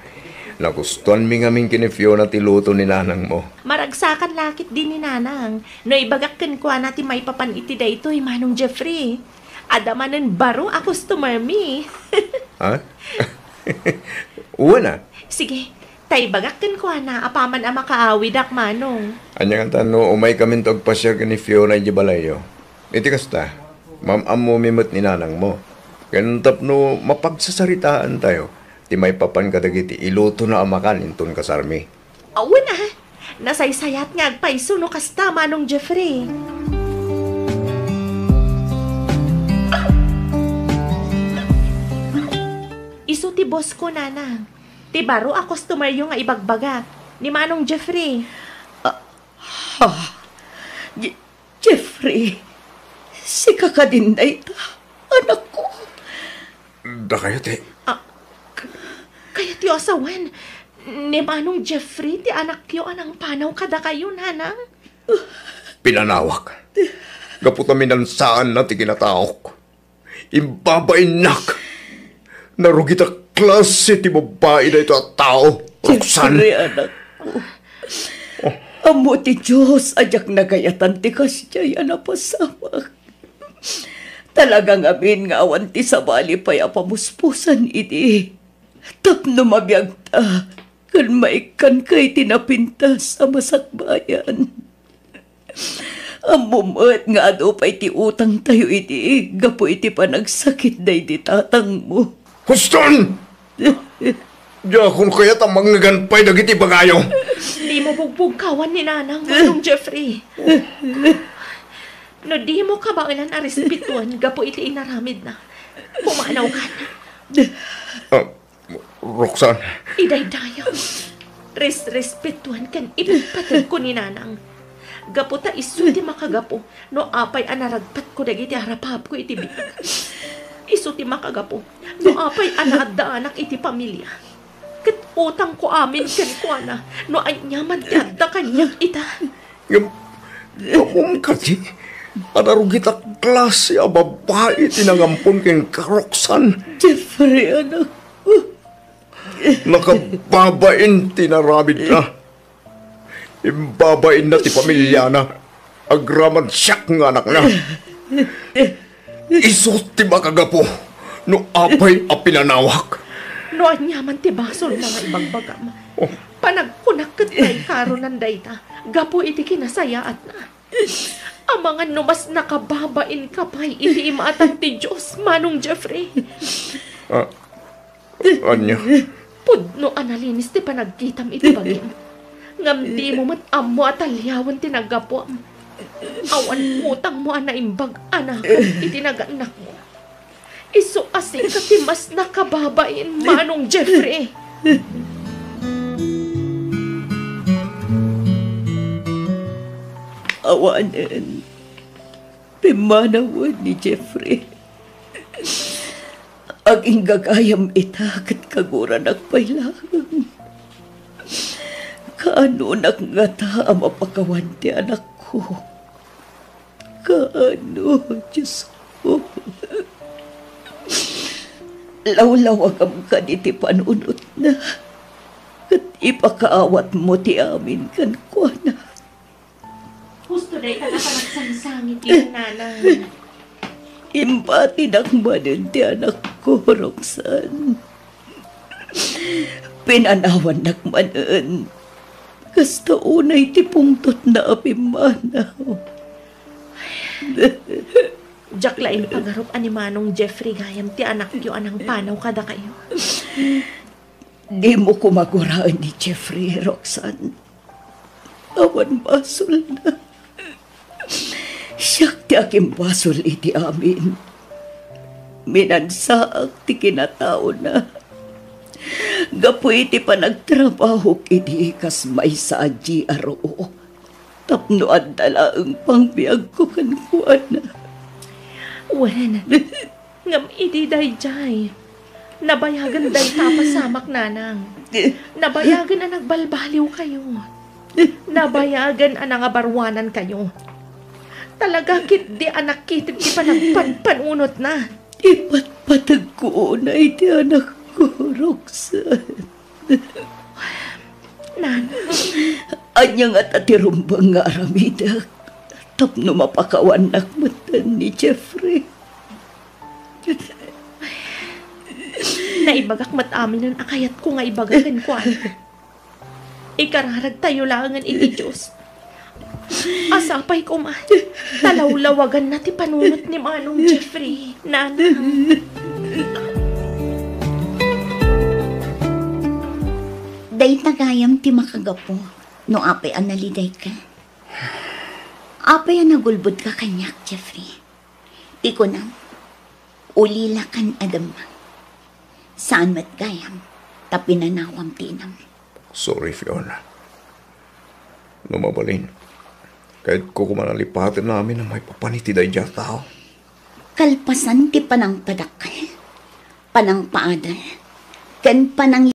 nagustuanmi ngamin ken ni Fiona ti luto ni nanangmo. Maragsakan la ketdi ni nanang. No ibagak kenkuana ti maipapan iti daytoy, Manong Jeffrey, adda manen baro a customer mi. Ha? Wen a. Sige, ta ibagak kenkuana apaman a makaawidak, Manong. Ania ngata no umaykaminto agpasiar ken ni Fiona idiay balayyo? Iti kasta, maam-ammomi met ni nanangmo. Ken tapno mapagsasaritaantayo ti maipapan kadagiti ilutona a makan inton kasarmi. Awan a, nasaysayat nga agpayso no kasta, Manong Jeffrey. Isu ti boss ko, nanang. Ti baro a customeryo nga ibagbagak, ni Manong Jeffrey. Ah, ha? Je-, Jeffrey, sika kadin dayta, anakko? Dakayo ti Ah, k-, kayatyo a sawen, ni Manong Jeffrey ti anakyo a nangpanaw kadakayo, nanang? Pinanawak. Gapu ta minansaanna ti kinataok. Imbabainnak. Narugit a klase ti babai daytoy a tao, Roxanne. Jeffrey, anakko. Ammo ti Dios a diak nagayatan ti kasdiay a napasamak. Talaga ngamin nga awan ti sabali pay a pamuspusan idi. Tapno mabiagta ken maikkanka iti napintas a masakbayan. Ammom met nga adu pay ti utangtayo idi gapu iti panagsakit daydi tatangmo. Huston! Diakon kayat a mangngegpay dagiti ibagayo. Dimo bugbugkawan ni nanang, Manong Jeffrey. No dimo kabaelan a respetuen gapu iti inaramidna, pumanawkan. Ah, Roxanne. Idaydayaw. Res-, respetuan ken ipatpateg ko ni nanang. Gapu ta isu ti makagapu no apay a naragpatko dagiti arapapko iti biag. Isu ti makagapu no apay a naaddaanak iti pamilia. Ket utangko amin kenkuana no aniaman ti adda kaniak ita. Ngem, ammom kadi a narugit a klase a babai ti nangampon kenka, Roxanne? Jeffrey, anak. Nakababain ti inaramidna. Imbabainna ti pamiliana. Agraman siak nga anakna. Isu ti makagapu no apay a pinanawak. No aniaman ti basolna nga ibagbagam, oh, panagkunak ket kaikaronan dayta gapu iti kinasayaatna. Amangan no mas nakababainka pay iti imatang ti Dios, Manong Jeffrey. Ah, ania? Pudno a nalinis ti panagkitam iti bagim. Ngem dimo met ammo a taliawen ti naggapuam. Awan utangmo a naimbag a nakem iti nagannakmo. Isu a sika ti mas nakababain, Manong Jeffrey. Awanen, pimmanawen ni Jeffrey. Aginggagayam ita ket kaguranak pay laeng. Kaanonak ngata a mapakawan ti anakko? Kaano, Diosko? Lawlawagam kadi ti panunotna, ket ipakaawatmo ti amin kenkuana. Husto dayta a panagsangsangit, nanang. Imbatinak manen ti anakko, Roxanne. Pinanawannak manen. Kasta unay ti pungtotna a pimmanaw. Diak la impagarup a ni Manong Jeffrey gayam ti anakyo a nangpanaw kadakayo. Dimo koma guraen ni Jeffrey, Roxanne. Awan basolna. Siak ti agimbasol iti amin. Minansaak ti kinataona. Gapu iti panagtrabahok idi kas maysa a G R O, tapno adda laeng pangbiagko kenkuana. Wen, ngem idi daydiay, nabayagen dayta a pasamak, nanang. Nabayagen a nagbalbaliwkayo. Nabayagen a nangabaruanankayo. Talaga ketdi a nakited ti panagpanpanunotna. Ipatpategko unay ti anakko, Roxanne. Nan. Ania ngata ti rumbeng nga aramidek tapno mapakawannak metten ni Jeffrey? Naibagak met aminen a kayatko nga ibaga kenkuana. Ikararagtayo laengen iti Dios. Sapay koma, ta lawlawaganna ti panunot ni Manong Jeffrey, Nanang. Dayta gayam ti makagapu no apay a nalidayka. Apay a nagulbodka kaniak, Jeffrey? Ti kunam, ulilakan a demma. Saan met gayam ta pinanawam ti inam. Sorry, Fiona. No mabalin, kayatko koma a lipaten amin a maipapan iti daydiay a tao. Kalpasan ti panangpadakkel, panangpaadal, ken panang